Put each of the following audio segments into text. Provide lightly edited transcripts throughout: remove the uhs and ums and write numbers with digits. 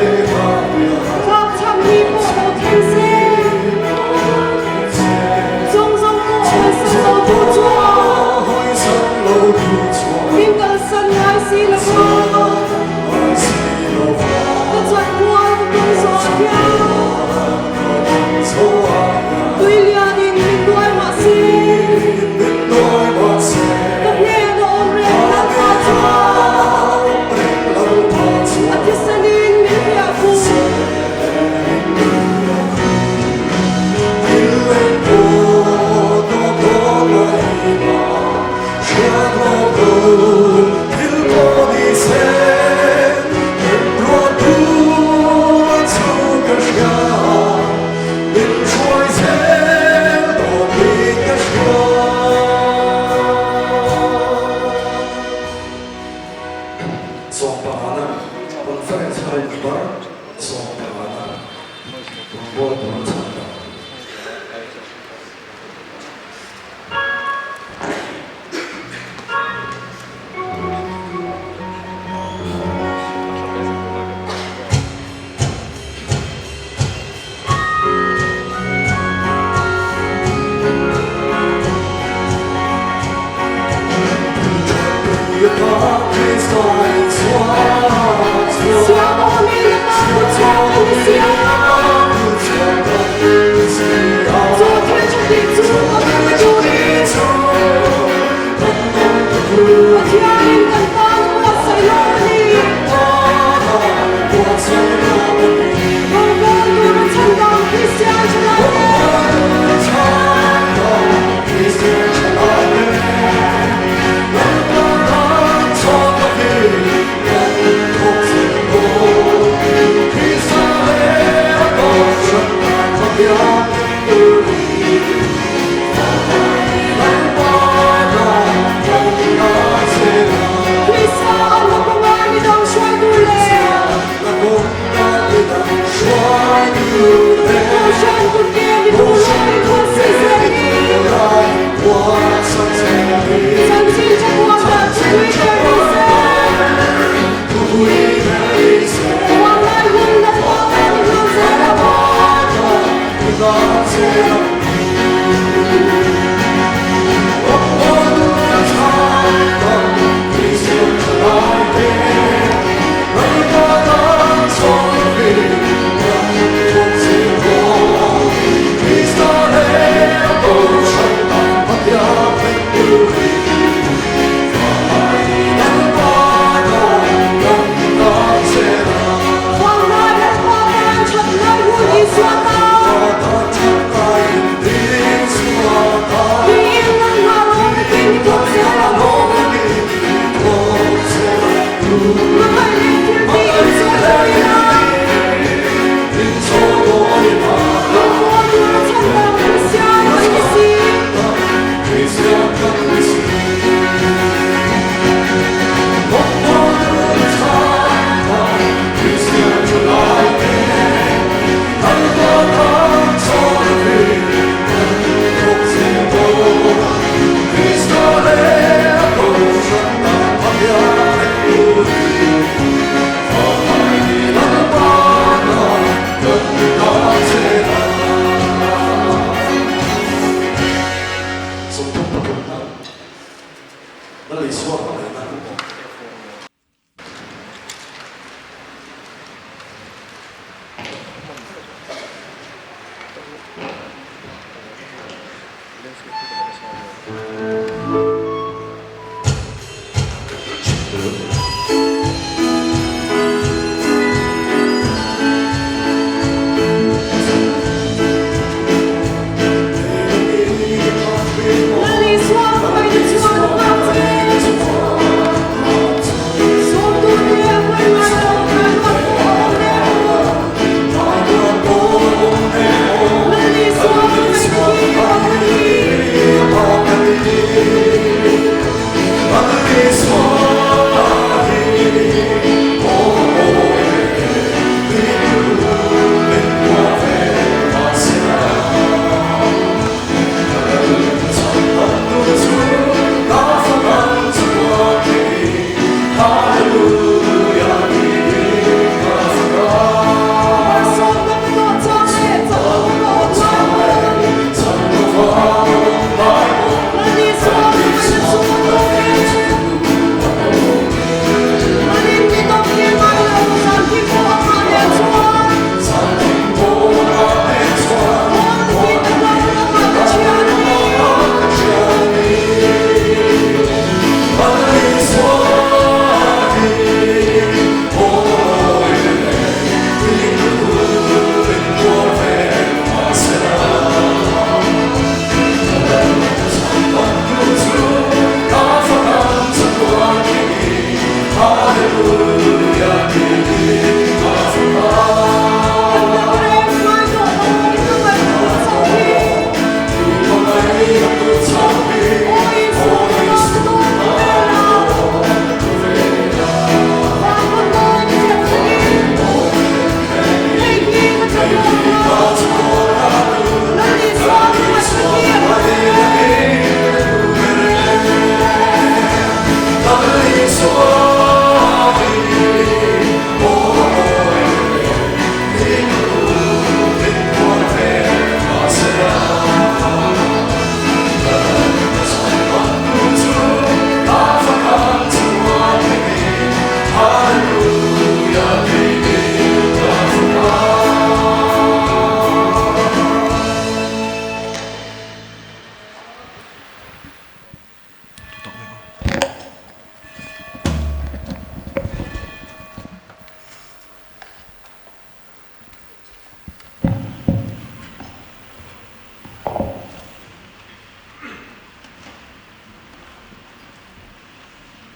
Tlakchham ni pawh lo thleng se, Zawng zawng pawh hawisan lo tu chuan min kalsan ngai si lo va. Ka chanpual ka kawng zawh hian tui lianin min nuai mah se, ka hnen a awm reng Lalpa chuan a thisenin min hliah khum. Sawmpangana Conference Hall bar Sawmpangana Football tur a chhan ta.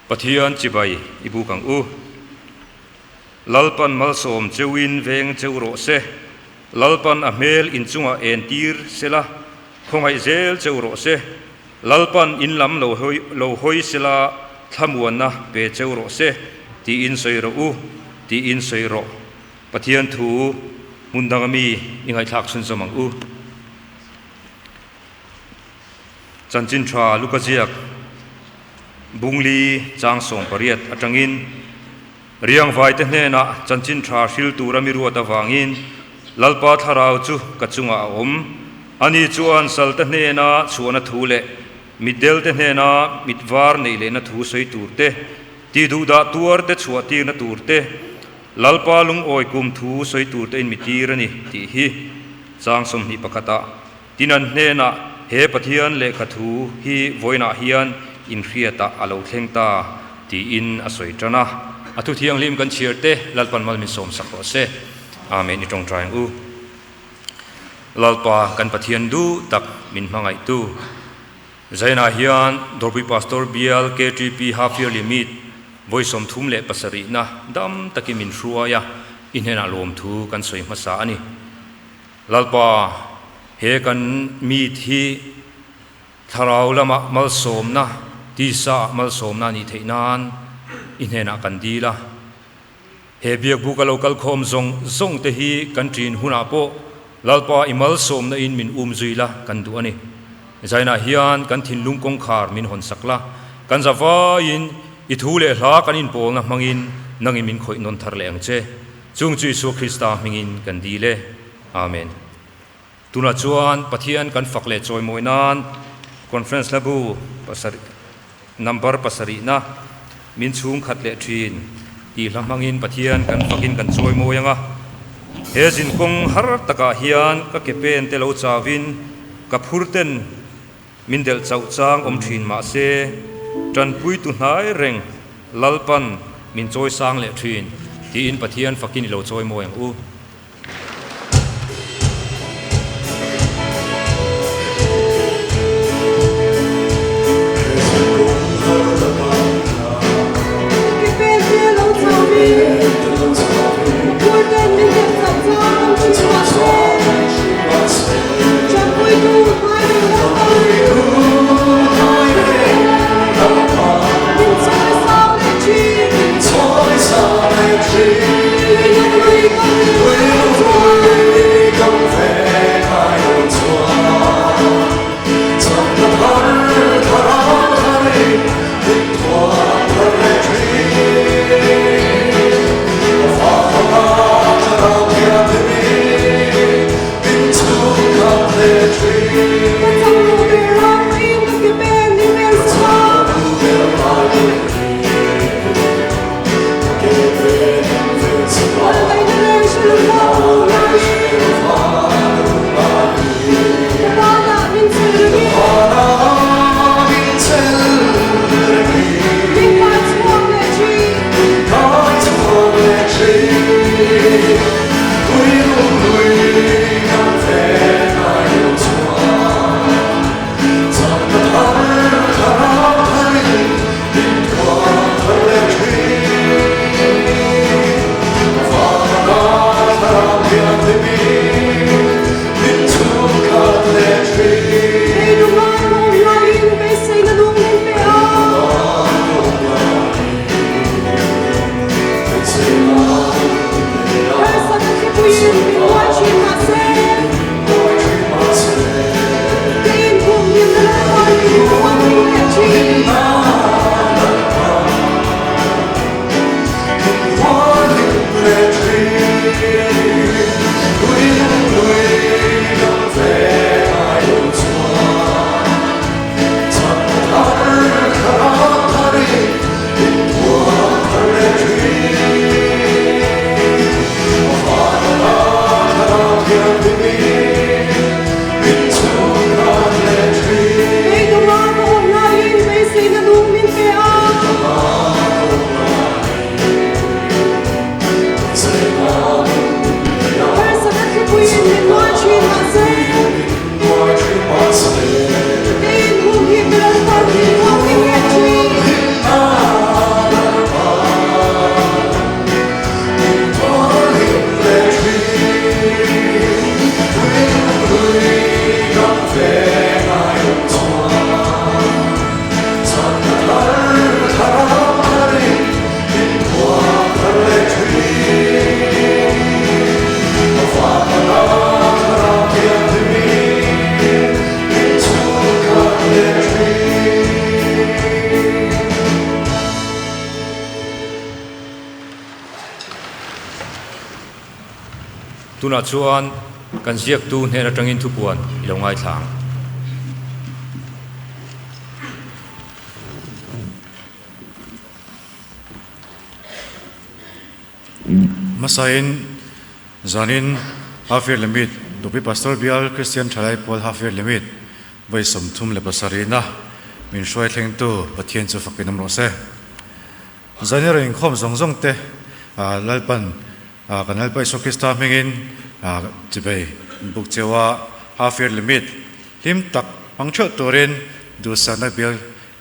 Pathian chibai i buk ang u. Lalpan malsawm cheuin veng cheu rawh se. Lalpan a hmel inchungah entir sela, khawngaih zel cheu rawh se. Lalpan in lam lo lo hawi sela, thlamuanna pe cheu rawh se, tiin sawi rawh u, tiin sawi rawh. Pathian thu hmun danga mi i ngaihthlak chhunzawm ang u. Chanchin tha Luka ziak Bungli chang 80 atangin Riangvaite hnenah chanchin tha hril tura mi ruat avangin Lalpa thlarau chu ka chungah a awm. Ani chuan salte hnena chhuahna thu leh mitdelte hnena mitvar neih lehna thu sawi tur te, tihduhdah tuar te chhuah tirna tur te, Lalpa lungawi kum thu sawi tur te in mi tir a ni tih hi chang 21 ah tin an hnenah he Pathian lehkha thu hi vawiinah hian inhriatah a lo thleng ta tiin a sawi tan a. A thu thianghlim kan chhiar te Lalpan mal min sawm sak rawh se. Amen i tawngtai ang u. Lalpa kan Pathian duh tak min hmangaihtu. Zainah hian Dawrpui Pastor Bial KTP Half Yearly Meet vawi 37 na dam takin min hruai a, i hnenah lawmthu kan sawi hmasa a ni. Lalpa, he kan meet hi thlarau lamah malsawmna, tisa ah malsawmna a nih theih nan i hnenah kan dil a. He biakbuk a lo kal khawm zawng zawng te hi kan ṭin hunah pawh Lalpa i malsawmna in min um zui la kan duh a ni. Zainah hian kan thinlung kawngkhar min hawn sak la, kan za vaiin i thu leh hla kan inpawlna hmangin nangin min khawih nawn thar leh ang che. Chung chu Isua Krista hmingin kan dil e. Amen. Tunah chuan Pathian kan fak leh chawimawi nan Conference hlabu pasarih number pasarihna min chhung khat leh thin tih hla hmangin Pathian kan fakin kan chawimawi ang a. He zinkawng har takah hian ka ke pen te lo chauin ka phur ten min delh chauh chang awm thin mahse tanpui tu hnai reng Lalpan min chawi sang leh thin tiin Pathian fakin i lo chawimawi ang u. Tunah chuan kan ziaktu hnen atangin thupuan i lo ngaithla ang. Hmasain zanin Half Year Limit Dupi Pastor Bial Kristian Thalai Pawl Half Year Limit vawi 37na min hruai thlengtu Pathian chu fakin awm rawh se. Zanin rawn inkhawm zawng zawng te Lalpan kan Lalpa Isua Krista hmingin chibei buk cheua Half Year Limit hlim tak hmang theuh turin duhsakna Bial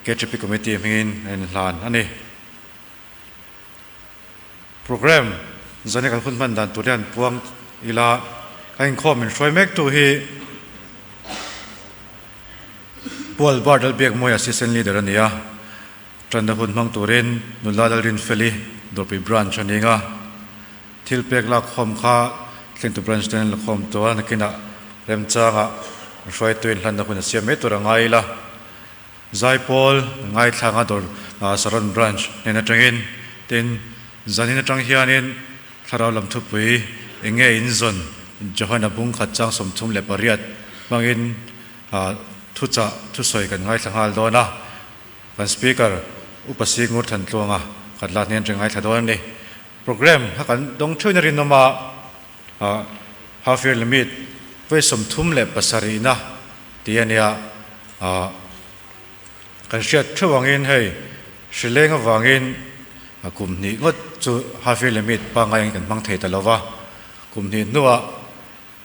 KTP Committee hmingin a inhlan a ni. Programme zan hi kan hun hman dan tur hian puang ila kan inkhawm min hruai mek tu hi Pu Albert Lalbiakmawia Assistant Leader a ni a, tanna hun hmang turin Nula Lalrinfeli Dawrpui Branch a ning a, thil pek lak khawm kha thlengtu Branch ten an la khawm tawh a, nakinah remchangah hruaitu inhlanna hun a siam mai tur a ngai ila. Zaipawl ngaithlanga dawr Saron Branch hnen atangin tin zanin atang hianin thlarau lam thupui eng nge in zawn Johana bung khat chang 38 hmangin thuchah thusawi kan ngaithla nghal dawn a, kan Speaker Upa Singur Thantluanga khat la hnen atang ngaithla dawn a ni. Programme kha kan dawng theuhin a rinawm a, Half Year Limit vawi 37na tih a nia. Ah, kan hriat theuh angin hei hrileng avangin kum hnih ngawt chu half year limit pangngai angin kan hmang thei ta lo va, kum hnih hnuah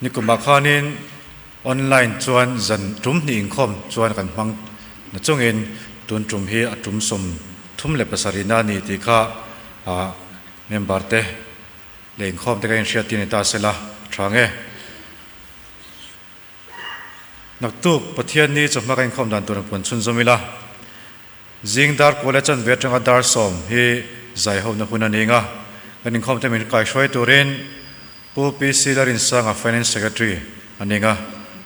nikumah khanin online chuan zan tum hnih inkhawm chuan kan hmang na chungin tun tum hi a tum 37na a ni tih kha ah member te leh inkhawm te ka inhriat tir ni ta sela a tha nge. Naktuk Pathian ni chawhma ka inkhawm dan tur ang puan chhunzawm ila, zing dar kual leh chanve atanga dar 10 hi zai hona hun a ning a, kan inkhawm te min kaihruai turin Pu PC Larinsanga Finance Secretary a ning a,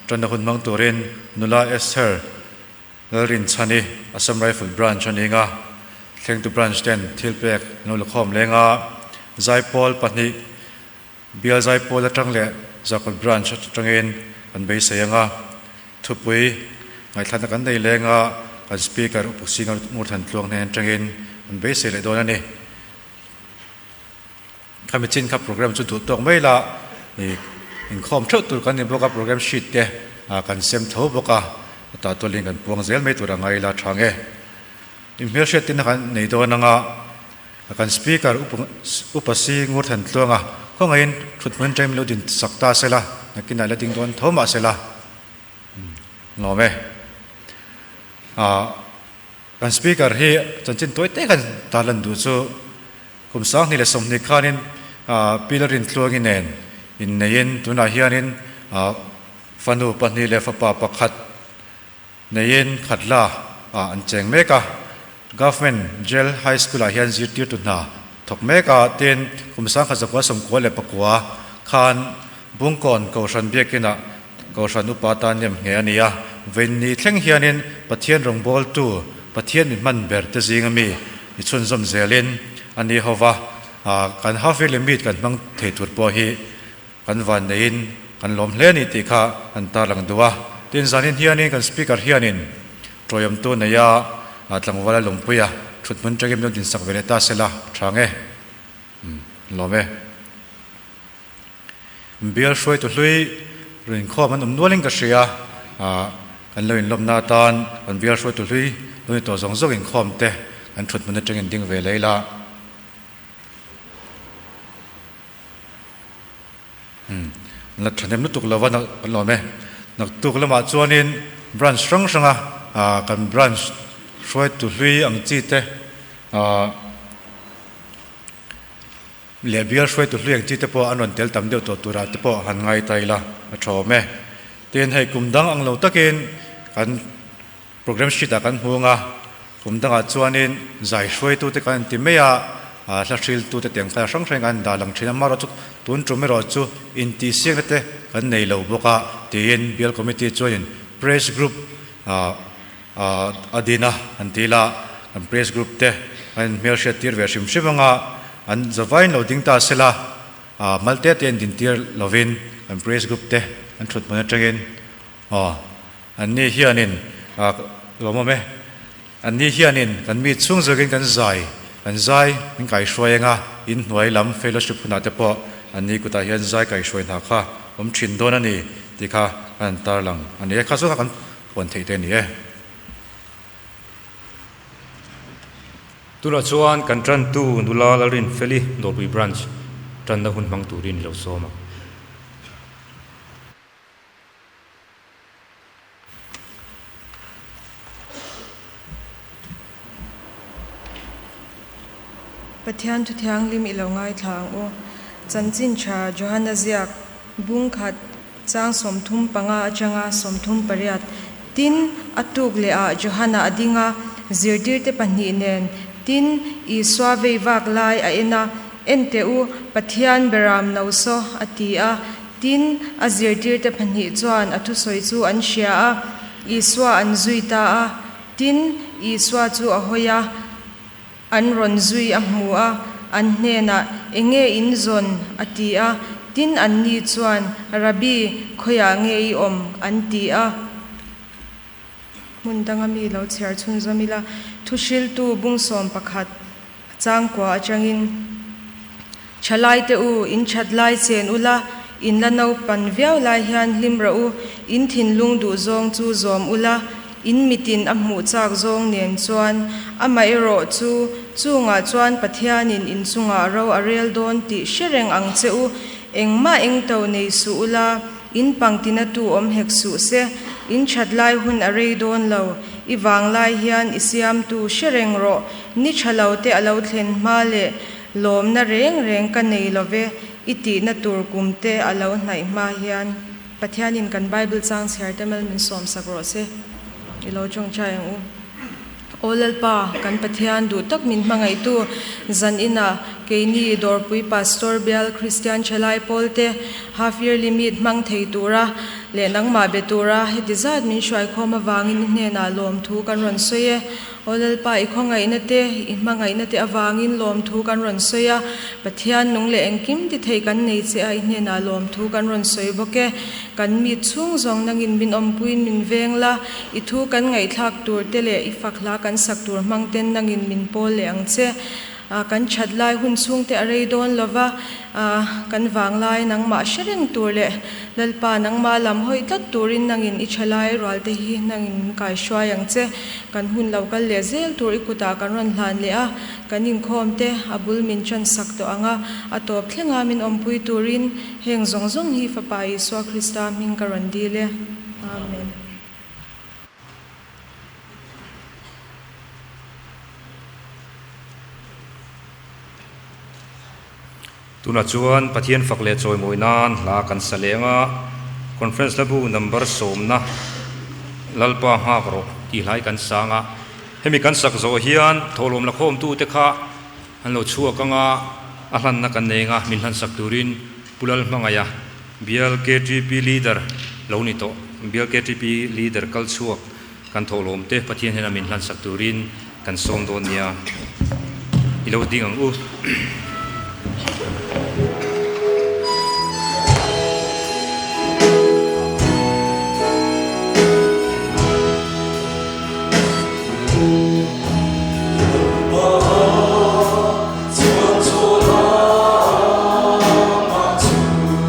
tanna hun hmang turin Nula Esther Lalrinchhani Assam Rifle Branch a ning a, thlengtu branch ten thil pek an lo la khawm leng a, zaipawl pahnih Bial Zaipawl atang leh Zakawt Branch atangin kan beisei ang a, thupui ngaihthlakna kan nei leng a, kan Speaker Upa Senior Ngurthan Tluang hnen atangin kan beisei leh dawn a ni. Khami chin kha program chu duh tawk mai la, i inkhawm theuh tur kan ni bawk a, program sheet te kan sem tho bawk a, tah tualin kan puang zel mai tur a ngai la tha nge. Inhmelhriattina kan nei dawn ang a. Kan Speaker Upa Si Ngurthan Tluanga khawngaihin thut hmun ṭaim lo din sak ta sela, nakinah la ding dawn tho mah sela. Nuam e. Kan Speaker hi chanchin tawi te kan tarlan duh chu kum 2020 khanin Pi Larin Tluangi nen inneiin tunah hianin fanu pahnih leh fapa pakhat Neiin Khatla ah an cheng mek a, Government Jail High School ah hian zirtirtu hna thawk mek a, tin kum 1994 khan Bungkawn Kohhran Biakinah Kohhran upa tan nem nghe a ni a, vawiinni thleng hianin Pathian rawngbawltu Pathian mi hman ber te zinga mi ni chhunzawm zelin a ni ho va, kan half yearly meet kan hmang thei tur pawh hi Kan van neiin kan lawm hle a ni tih kha an tarlang duh a. Tin, zanin hianin kan Speaker hianin tawiawmtu neia tlangval a lawmpui a, thut hmun tangin min lo dinsak ve leh ta sela tha nge? Umm, lawm e. Bial hruaitu hlui rinkhawm an awm nualin ka hria a, kan lo inlawmna atan kan bial hruaitu hlui lo ni tawh zawng zawng inkhawm te kan thut hmun atangin ding ve leh ila. Umm la thahnem lutuk lo va kan lawm e. Naktuk lamah chuanin branch hrang hranga ah kan branch hruaitu hlui ang chi te ah leh bial hruaitu hlui ang chi te pawh an rawn tel tam deuh tawh turah te pawh han ngai ta ila a tha awm e. Tin hei kum dang ang lo takin kan Program sheet ah kan hmung a, kum dangah chuanin zai hruaitute kan inti mai a, hla hriltute tiang kha hrang hrangin kan indah lang thin a, amaherawh chu tun tum erawh chu intihsiakna te kan nei lo bawk a tiin Bial Committee chuanin Praise Group a din a an ti la, kan Praise Group te kan inhmelhriat tir ve hrim hrim anga an zavaiin lo ding ta sela. Mal te te in din tir lovin kan praise group te an thut hmun atangin aw an ni hianin lawmawm e an ni hianin kan mi chhung zawkin kan zai kan zai min kaihruai anga in hnuai lam fellowship hunah te pawh an ni kutah hian zai kaihruai hna kha awm thin dawn a ni tih kha kan han tarlang a ni e kha zawng kha kan huan theih te a ni e. Tunah chuan kan tantu nula Lalrinfeli Dawlpui Branch tanna hun hmang turin i lo sawm a. Pathian Thuthianghlim i lo ngaithla ang u. Chanchin tha Johana ziak bung khat chang 35 atanga 38. Tin, a tuk leh ah Johana a ding a, zirtirte pahnih nen tin Isua vei vak lai a en a, En teh u, Pathian beram no saw a ti a. Tin, a zirtirte pahnih chuan a thusawi chu an hria a, Isua an zui ta a. Tin, Isua chu a hawi a, an rawn zui a hmu a, an hnenah, Enge in zawn? a ti a. Tin, anni chuan, Rabbi, khawiah nge i awm? an ti a. Hmun danga mi lo chhiar chhunzawm ila, Thuhriltu bung 11 changkua atangin, Thalaite u, in that lai chen ula, in la naupan viau lai hian hlim rawh u, in thinlung duh zawng chu zawm ula, in mitin a hmuh chak zawng nen chuan, amaherawh chu chungah chuan Pathianin in chungah ro a rel dawn tih hre reng ang che u, engmah engto nei suh ula, in pangtina tu awm hek suh se, in that lai hun a rei dawn lo, i vang lai hian i siamtu hre reng rawh, ni tha lo te a lo thlen hma leh lawmna reng reng ka nei lo ve, i tihna tur kum te a lo hnaih hma hian Pathianin kan Bible chang chhiar te mal min sawm sak rawh se, i lo tawngtai ang u. Aw Lalpa, kan Pathian duh tak min hmangaihtu zan inah keini Dawrpui Pastor Bial Kristian Thalai Pawl te half yearly meet hmang thei tura leh nangmah be tura heti zat min hruaikhawm avangin i hnenah lawmthu kan rawn sawi e. Aw Lalpa, i khawngaihna te, i hmangaihna te avangin lawmthu kan rawn sawi a, Pathian nung leh engkim ti thei kan nei che a, i hnenah lawmthu kan rawn sawi bawk e. Kan mi chhung zawng nangin min awmpuiin min veng la, i thu kan ngaihthlak tur te leh i fak hla kan sak tur hmang ten nangin min pawl leh ang che. Kan that lai hun chhung te a rei dawn lo va, kan vang lai nangmah hre reng tur leh Lalpa nangmah lam hawi tlat turin nangin i tha lai rual te hi nangin min kai hruai ang che. Kan hun lo kal leh zel tur i kutah kan rawn hlan leh a, kan inkhawm te a bul min tan sak tawh ang a, a tawp thlenga min awmpui turin heng zawng zawng hi Fapa Isua Krista hming ka rawn dil e. Amen. Tunah chuan Pathian fak leh chawimawi nan hla kan sa leng a, Conference hlabu number sawmna Lalpa nghak rawh tih hlai kan sang a, hemi kan sak zawh hian thawhlawm la khawmtute kha an lo chhuak ang a, a hlanna kan nei ang a, min hlansak turin Pu Lalhmangaia Bial KTP Leader lo ni tawh, Bial KTP Leader kal chhuak kan thawhlawm te Pathian hian a min hlansak turin kan sawm dawn nia, i lo ding ang u.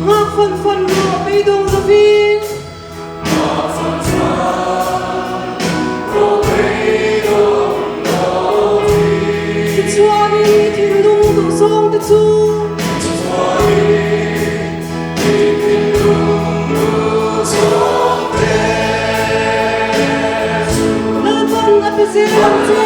Ngak fan fan rawh beidawng lovin. Tichuanin i thinlung duh zawng te chu. Lalpan a pe zel ang che.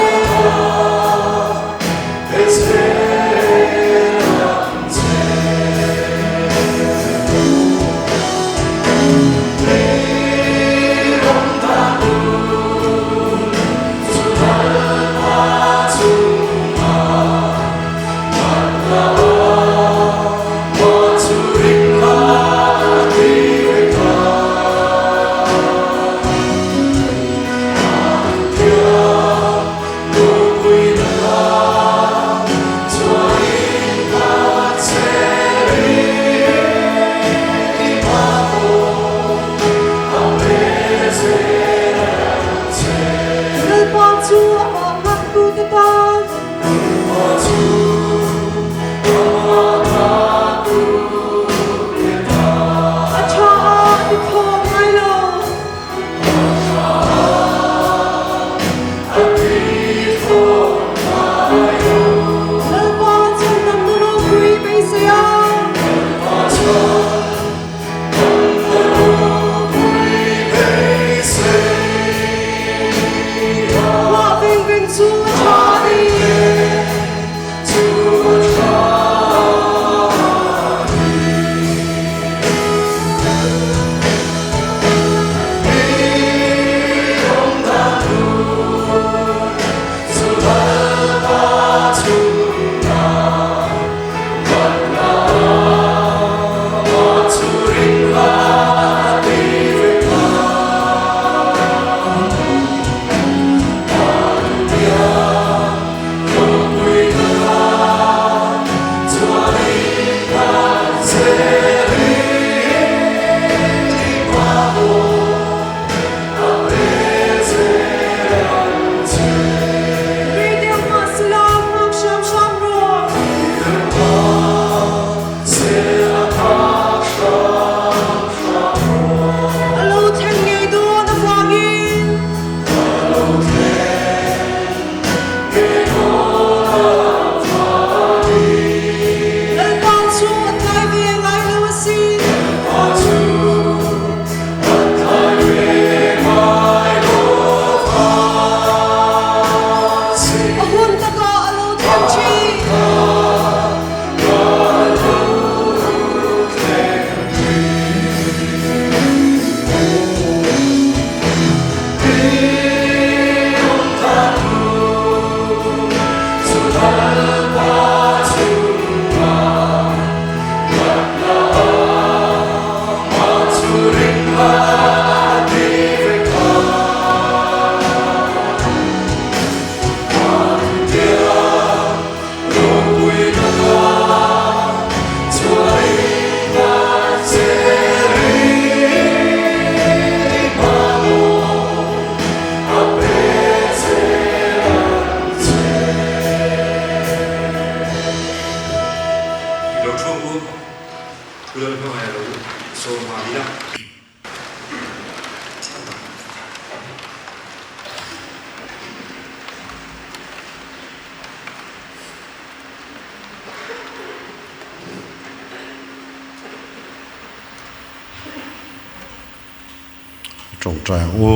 Pu Lalhmangaih lo sawm nghal ila. Tawngtai ang u.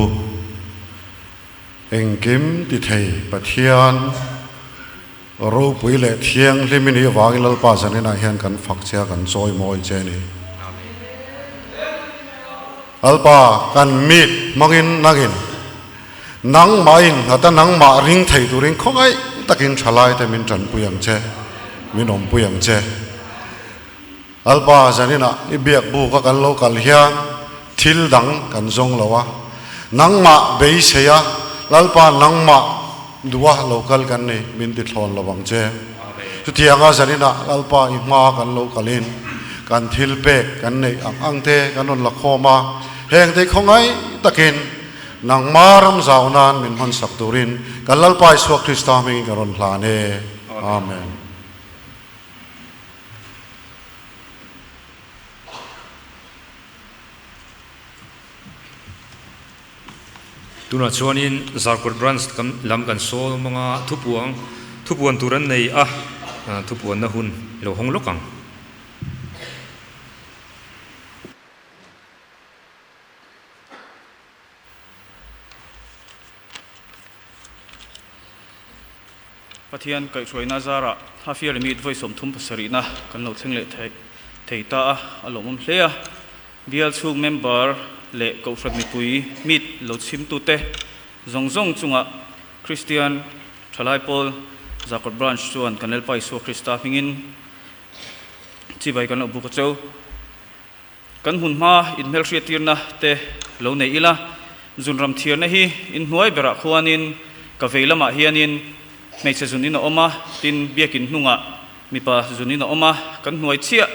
Engkim ti thei Pathian ropui leh thianghlim i nih avangin Lalpa zaninah hian kan fak che a, kan chawimawi che a ni. Lalpa, kan mit hmangin nangin nangmahin nghata nangmah ring thei turin khawngaih takin thalaite min tanpui ang che, min awmpui ang che. Lalpa, zaninah i biak buk a kan lo kal hian thil dang kan zawng lo a, nangmah beisei a, Lalpa nangmah duha lo kal kan ni, min ti thlawn lo vang che. Chutianga zaninah Lalpa i hma kan lo kalin kan thil pek kan neih ang ang te kan rawn la khawm a, heng te khawngaih takin nangma ram zau nan min hmansak turin kan Lalpa Isua Krista hmingin ka rawn hlan e. Amen. Tunah chuanin Zarkawt Branch kan lam kan sawm anga thupuang thupuan tur an nei a, thupuanna hun i lo hawng lawk ang. Pathian kaihhruaina zarah Hafia Limit vawi 37na kan lo thleng leh thei ta a, a lawmawm hle a. Bial chhung member leh Kohhran mipui meet lo chhimtute zawng zawng chungah Kristian Thalai Pawl Zarkawt Branch chuan kan Lalpa Isua Krista hmingin chibai kan lo buk a cheu. Kan hmun hma inhmelhriattirna te lo nei ila, zunram thiarna hi inhnuai berah khuanin ka vei lamah hianin hmeichhe zunin a awm a, tin biakin hnungah mipa zunin a awm a, kan hnuai chiah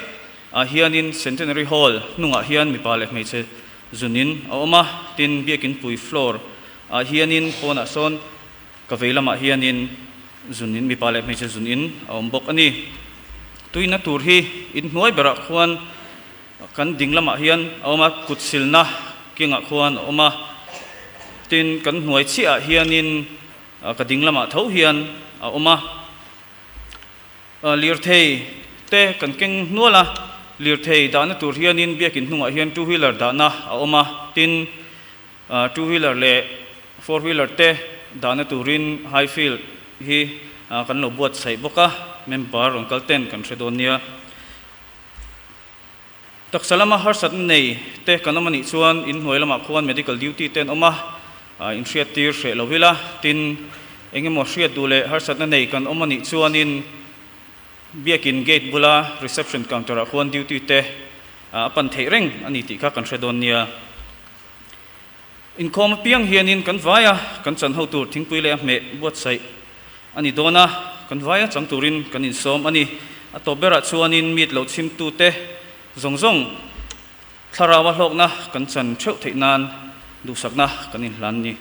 ah hianin Centenary Hall hnungah hian mipa leh hmeichhe zunin a awm a, tin biakin pui floor ah hianin pawnah sawn ka vei lamah hianin zunin mipa leh hmeichhe zunin a awm bawk a ni. Tuina tur hi inhnuai berah khuan kan ding lamah hian a awm a, kut silna kengah khuan a awm a, tin kan hnuai chiahah hianin ka ding lamah tho hian a awm a. Lirthei te kan keng hnual a, lirthei dahna tur hianin biakin hnungah hian two wheeler dahna a awm a, tin Two wheeler leh four wheeler te dahna turin high field hi kan lo buatsaih bawk a, member rawn kal ten kan hre dawn nia. Taksa lama harsatna nei te kan awm a nih chuan inhnuai lamah khuan medical duty te an awm a, inhriattir hreh lo ila, tin engemaw hriat duh leh harsatna nei kan awm a nih chuanin Biakin gate bula reception counter ah khuan duty te a pan theih reng a ni tih kha kan hre dawn nia. Inkhawm apiang hianin kan vaia kan chan ho tur thingpui leh a hmeh buatsaih a ni dawn a, kan vaia chang turin kan insawm a ni. A tawp berah chuanin meet lo chhimtute zawng zawng thlaraua hlawkna kan chan theuh theih nan duhsakna kan inhlan ni.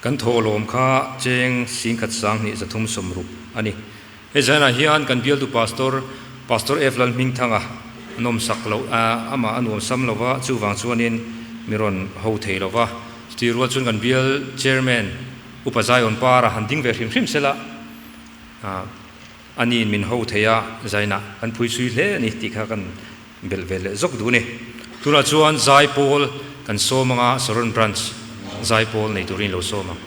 Kan thawhlawm kha cheng singkhat 20 360 a ni. Hei zanah hian kan bialtu Pastor, Pastor F Lalhmingthanga nawmsak loh, amah a nuamsam lo va, chuvang chuanin mi rawn ho thei lo va. Chutih rual chuan kan bial Chairman Upa Zion Para han ding ve hrim hrim sela, aniin min ho thei a, zainah kan phuisui hle a ni tih kha kan Belh ve leh zawk duh a ni. Tunah chuan Zaipawl kan sawm anga Saron Branch Zaipawl nei turin lo sawm ang.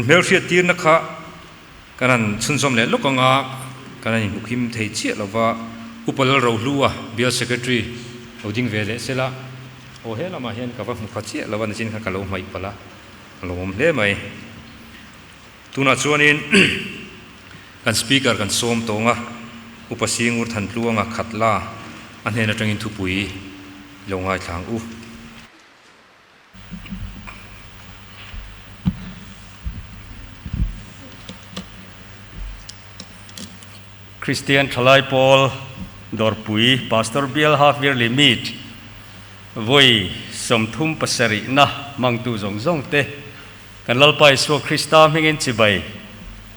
Inhmelhriattirna kha kan han chhunzawm leh lawk anga kan han inhmukhim thei chiah lova Upa Lalrohlua, Bial Secretary lo ding ve leh sela, aw he lamah hian ka va hmu kha chiah lova nichin khan ka lo hmaih palh a, a lawmawm hle mai. Tunah chuanin kan Speaker kan sawm tawng a, Upa Singur Thantluanga khat la a hnen atangin thupui lo ngaithla ang u. Kristian Thalai Pawl Dawrpui Pastor Bial Half Yearly Meet vawi 37 na hmangtu zawng zawng te kan Lalpa Isua Krista hmingin chibai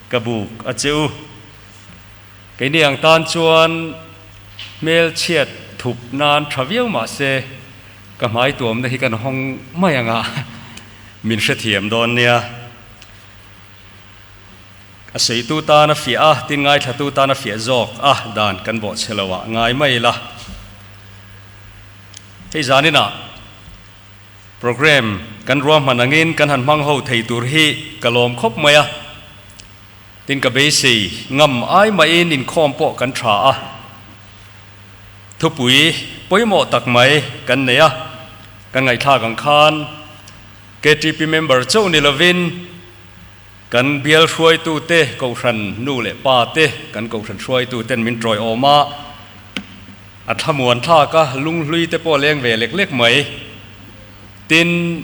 ka buk a che u. Keini ang tan chuan hmelchhiat thup nan tha viau mah se ka hmai tuamna hi kan hawng mai anga min hrethiam dawn nia. A sawitu tan a fiah a, tin ngaithlatu tan a fiah zawk a, dan kan bawhchhe lo ah ngai mai ila. Hei zaninah program kan ruahman angin kan han hmang ho thei tur hi ka lawm khawp mai a. Tin ka beisei ngam ai mahin inkhawm pawh kan tha a, thupui pawimawh tak mai kan nei a, kan ngaihthlak ang khan ktp member chauh ni lovin kan bial hruaitute, kohhran nu leh pa te, kan kohhran hruaituten min tawiawm a, a thlamuan thlak a, lunghlui te pawh leng ve lek lek mai. Tin,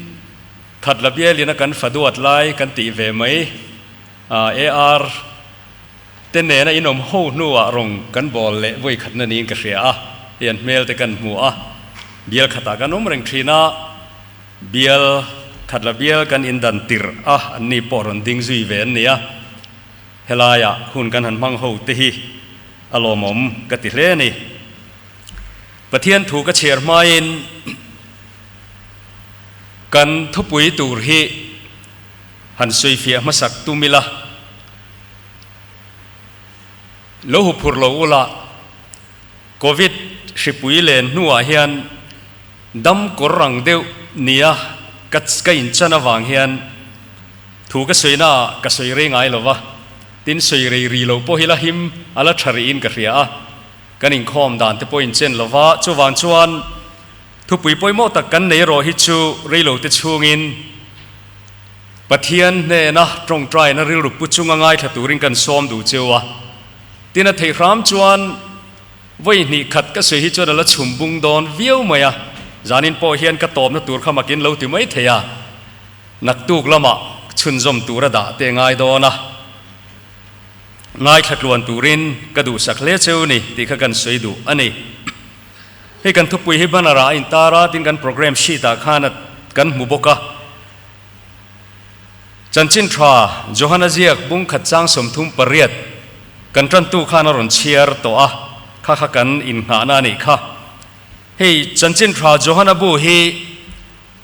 Khatla bialin a kan faduat lai kan tih ve mai. AR te nena inawm ho hnuah rawng kan bawl leh vawi khatna niin ka hria a, hei an hmel te kan hmu a, bial khatah kan awm reng thin a, bial khat la bial kan indan tirh a, anni pawh rawn ding zui ve an ni a, helaiah hun kan han hmang ho te hi a lawmawm ka ti hle a ni. Pathian thu ka chhiar hmain kan thupui tur hi Han sawifiah hmasak tum ila, lo huphurh lo ula, Covid hripui len hnuah hian dam kawr rang deuh nia ka ka inchan avang hian thu ka sawina ah ka sawi rei ngai lo va, tin sawi rei ri lo pawh hi la him a la tha rihin ka hria a, kan inkhawm dan te pawh inchen lo va, chuvang chuan thupui pawimawh tak kan nei erawh hi chu reilo te chhungin Pathian hnena tawngtaina rilru pu chunga ngaithla turin kan sawm duh cheu a, tin a theih hram chuan vawi hnih khat ka sawi hi chuan a la chhum bung dawn viau mai a, zanin pawh hian ka tawpna tur kha makin lo ti mai thei a, naktuk lamah chhunzawm tur a dah te ngai dawn a, ngaithla tluan turin ka duhsak hle cheu ni tih kha kan sawi duh a ni. Hei kan thupui hi banner ah a intar a, tin kan programme sheet ah khan a kan hmu bawk a. Chanchin tha Johana ziak bung khat chang 38 kan tantu khan a rawn chhiar tawh a, kha kha kan innghahna a nih kha. Hei Chanchin tha Johana bu hi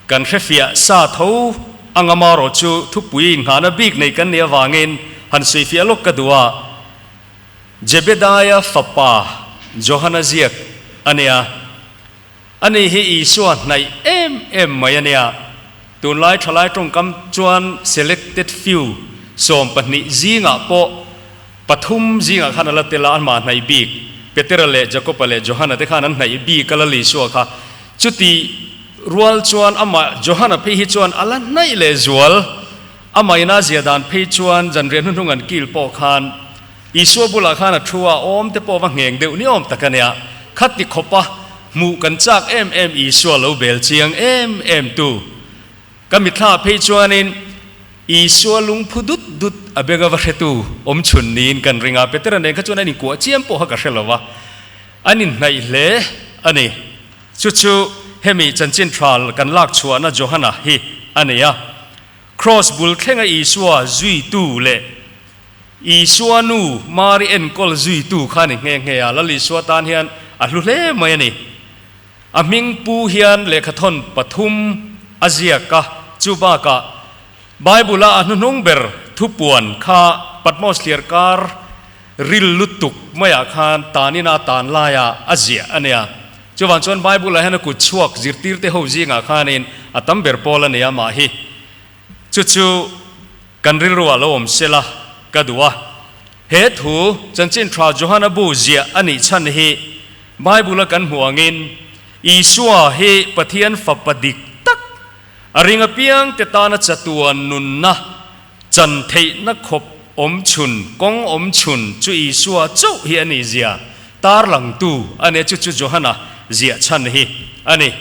kan hrefiah sa tho anga marawh chu thupui innghahna bik nei kan nih avangin han sawifiah lawk ka duh a. Jebedaia fapa Johana ziak a nia. Ani hi Isua hnaih em em mai a nia. Tunlai thalai tawngkam chuan selected few 12 zingah pawh pathum zingah khan a la tel a, anmah hnaih bik Petera leh Jakoba leh Johana te khan an hnaih bik a la Isua kha. Chuti rual chuan amah Johana phei hi chuan a la hnaih leh zual. Amah ina zia dan phei chuan zanriah hnuhnung an kil pawh khan Isua bulah khan a thu a, awm te pawh va ngheng deuh ni awm tak a nia. Khati khawpa hmuh kan chak em em Isua lo bel chiang em em tu. Ka mitthla phei chuanin Isua lungphu dut dut a benga va hretu awm chhun niin kan ring a, Petera nen kha chuan an inkuah chiam pawh kha ka hre lo va, an inhnaih hle a ni. Chu chu hemi chanchin tha kan lak chhuahna Johana hi a ni a. Kraws bul thlenga Isua zuitu leh Isua nu Mari enkawl zuitu kha a ni nghe nghe a, Lal Isua tan hian a hlu hle mai a ni. A hming pu hian lehkhathawn pathum a ziak a, chu bakah Bible-a a hnuhnung ber thupuan kha Patmos thliar kar ril lutuk maiah khan tanina tan laia a ziah a nia. Chuvang chuan Bible-ah hian a kut chhuak zirtirte ho zingah khanin a tam ber pawl a nia mah hi. Chu chu. Kan rilru ah lo awm sela ka duh a. He thu Chanchin Tha Johana bu ziah a nih chhan hi Bible a kan hmuh angin Isua hi Pathian Fapa dik tak, a ring apiang te tana chatuan nunna chan theihna khawp awm chhun, kawng awm chhun chu Isua chauh hi a nih zia tarlangtu a nia, chu chu Johana ziah chhan hi a ni.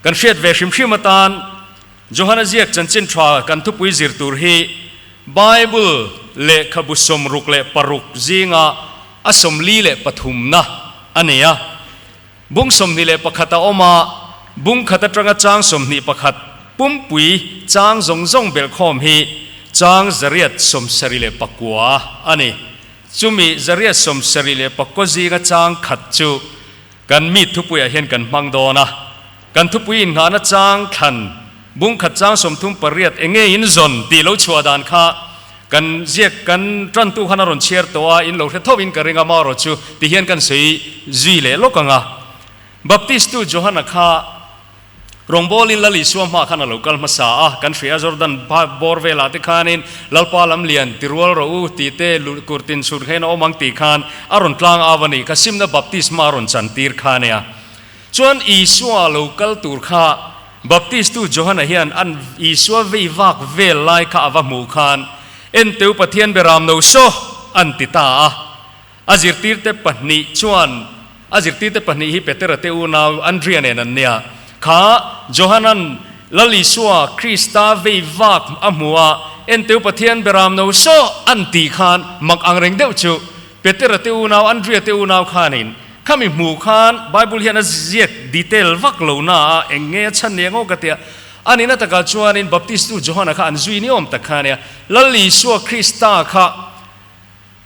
Kan hriat ve hrim hrim atan Johana ziak chanchin tha kan thupui zir tur hi Bible lehkhabu 66 zinga a 43na a ni a. Bung 21 a awm a, bung khat atanga chang 21 pumpui chang zawng zawng belhkhawm hi chang 879 a ni. Chumi 879 zinga chang khat chu Kan mi thupuiah hian kan hmang dawn a, kan thupui inngahna chang thlan bung khat chang 38 eng nge in zawn tih lo chhuah dan kha kan ziak kan tantu khan a rawn chhiar tawh a, in lo hre tho in ka ring a, marawh chu ti hian kan sawi zui leh lawk ang a. Baptistu Johana kha Rawngbawlin Lal Isua hma khan a lo kal hmasa a, kan hria Jordan bawr velah te khanin Lalpa lam lian ti rual rawh u tih te kurtin chhut khain a awm ang tih khan a rawn tlang au a nih kha, simna baptisma a rawn chan tir kha nia. Chuan Isua lo kal tur kha Baptistu Johana hian an Isua vei vak vel lai kha a va hmuh khan Enteu Pathian beram no saw an ti ta a. A zirtirte pahnih chuan, a zirtirte pahnih hi Petera te unau Andria nen an nia. Kha Johanan Lal Isua Krista vei vak a hmu a, Enteu Pathian beram no saw an tih khan mak ang reng deuh chu Petera te unau Andria te unau khanin khami hmu khan Bible hian a ziak detail vak lo na a, eng nge a chhan nia ngaw ka tia. A nihna takah chuanin Baptistu Johana kha an zui ni awm tak kha ania. Lal Isua Krista kha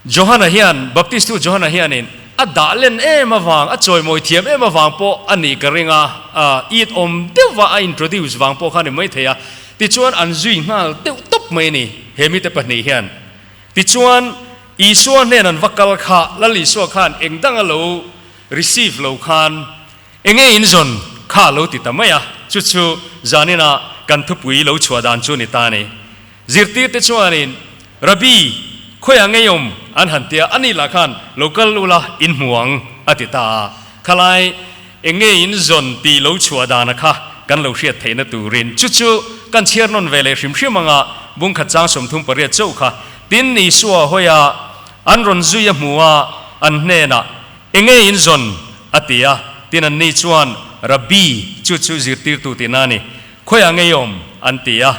Johana hian, Baptistu Johana hianin a dah len em avang, a chawimawi thiam em avang pawh a nih ka ring a, it awm deuhva a introduce vang pawh kha a ni maithei a, tichuan an zui nghal deuh tawp mai a ni, he mite pahnih hian. Tichuan, Isua hnen an va kal kha, Lal Isua khan eng dang a lo receive lo khan, Enge in zawn kha a lo ti ta mai a, chu chu zaninah kan thupui lo chhuah dan chu a ni ta a ni. Zirtirte chuanin, Rabbi, khawiah ngei awm? an han ti a, ani lah khan, Lo kal ula, in hmu ang, a ti ta a. Khalai, eng nge in zawn tih lo chhuah dana kha kan lo hriat theihna turin chu chu kan chhiar nawn ve leh hrim hrim anga bung khat chang 38 chauh kha tin Isua hawia an rawn zui a hmu a, an hnenah, Eng nge in zawn? a ti a, tin anni chuan, Rabbi, chu chu zirtirtu tihna a ni, khawiah ngei awm? an ti a.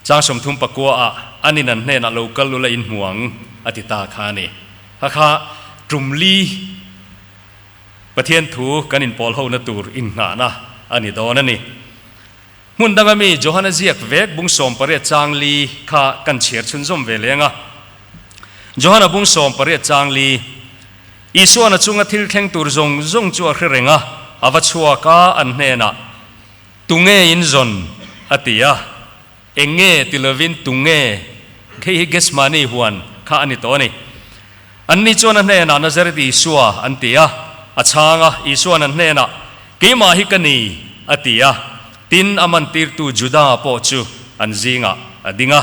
Chang 39 ah an in an hnenah lo kal ula in hmu ang a ti ta kha a ni. Kha kha tum li Pathian thu kan inpawl hona tur innghahna a ni dawn a ni. Hmun danga mi Johana ziak vek bung 18 chang li kha kan chhiar chhunzawm ve leng a. Johana bung 18 chang li Isuana chunga thil thleng tur zawng zawng chu a hre reng a, a va chhuak a an hnenah, Tunge in zawn? a ti a. Eng nge ti lovin tunge? Hei hi Gethsemane huan kha a ni tawh a ni. Anni chuan a hnenah Nazareth Isua an ti a. A chhang a, Isua'n an hnenah, Keimah hi ka ni, a ti a. Tin, a mantirtu Juda pawh chu an zingah a ding a.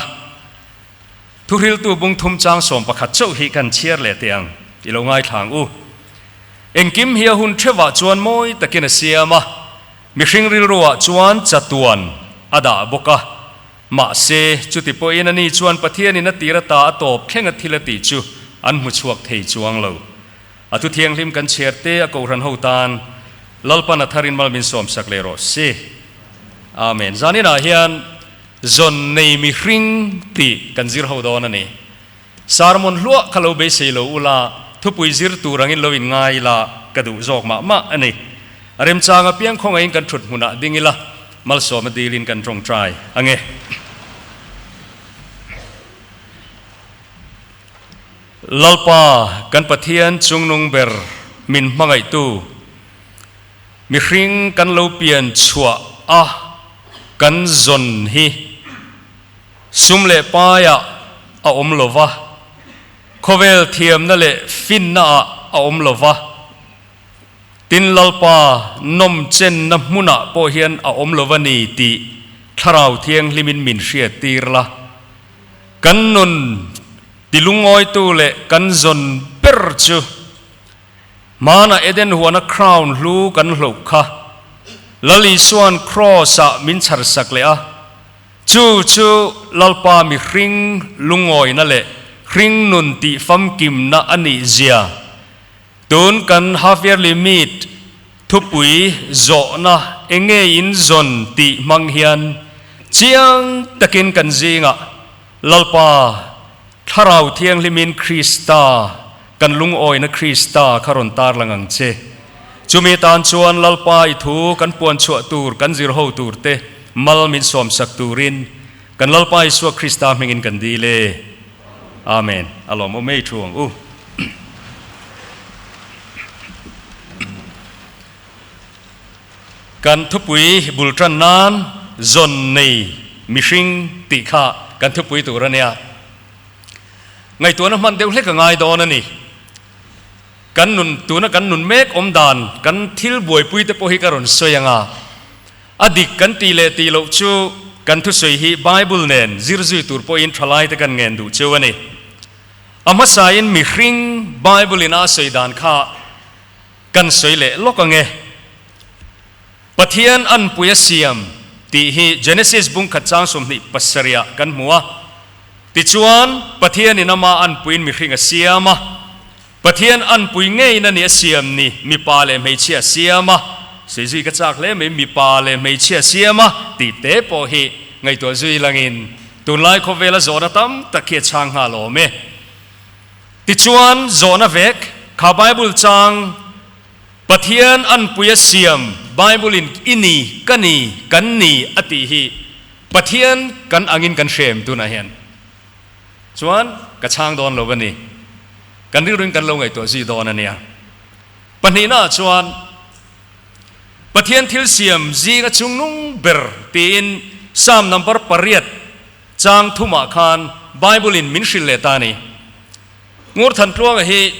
Thuhriltu bung thum chang 11 chauh hi kan chhiar leh teh ang, i lo ngaithla ang u. Engkim hi a hun theuhah chuan mawi takin a siam a. Mihring rilruah chuan chatuan a dah bawk a, mahse, chuti pawhin ani chuan Pathianin a tir ata a tawp thleng a thil a tih chu an hmu chhuak thei chuang lo. A thu thianghlim kan chhiar te a kohhran ho tan Lalpan a tharin mal min sawmsak leh rawh se. Amen. Zaninah hian zawn nei mihring tih kan zir ho dawn a ni. Sermon hluah kha lo beisei lo ula, thupui zir tur angin lo inngai ila ka duh zawk mah mah a ni. A remchang apiang khawngaihin kan thut hmunah ding ila, malsawmna dilin kan tawngtai ang e. Lalpa kan Pathian chungnung ber min hmangaihtu, mihring kan lo pian chhuah a kan zawn hi, Sum leh paiah a awm lo va, khawvel thiamna leh finnaah a awm lo va, tin Lalpa nawm chenna hmunah pawh hian a awm lo va ni tih Thlarau Thianghlimin min hriattir la. Kan nun tilungawitu leh kan zawn ber chu Hmana Eden huana crown hlu kan hloh kha Lal Isua'n Kraws-ah min chharsak leh a, chu chu Lalpa mihring lungawina leh hring nun tih famkimna a nih zia tun kan half yearly meet thupui zawhna enge in zawn tih hmang hian chiang takin kan zingah Lalpa Thlarau Thianghlimin Krista, kan lungawina Krista kha rawn tarlang ang che. Chumi tan chuan Lalpa i thu kan puan chhuah tur, kan zir ho tur te mal min sawmsak turin kan Lalpa Isua Krista hmingin kan dil e. Amen. A lawmawm ei thu ang u. Kan thupui bul tan nan zawn nei mihring tih kha kan thupui tur a nia. Ngaihtuahna hman deuh hlek a ngai dawn a ni. Kan nun, tuna kan nun mek awm dan, kan thil buaipui te pawh hi ka rawn sawi ang a. A dik kan tih leh tih loh chu kan thusawi hi Bible nen zir zui tur pawhin thalai te kan ngen duh cheu a ni. A hmasain mihring Bible in a sawi dan kha kan sawi leh lawk ang e. Pathian anpui a siam tih hi Genesis bung khat chang 27 ah kan hmu a. Tichuan, Pathianin ama anpuiin mihring a siam a. Pathian anpui ngeiin a ni a siam ni, mipa leh hmeichhia a siam a. Sawi zui ka chak hle mai, mipa leh hmeichhia a siam a tih te pawh hi ngaihtuah zui langin tunlai khawvela zawhna tam tak hi a chhang nghal awm e. Tichuan, zawhna vek kha Bible chang Pathian anpui a siam, Bible in i ni, ka ni, kan ni a tih hi Pathian kan angin kan hrem tunah hian chuan ka chhang dawn lo a ni. Kan rilruin kan lo ngaihtuah zui dawn a nia. Pahnihnaah chuan Pathian thil siam zinga chungnung ber tiin Psalm number pariat chang thumah khan Bible in min hrilh leh ta a ni. Ngurthantluanga hi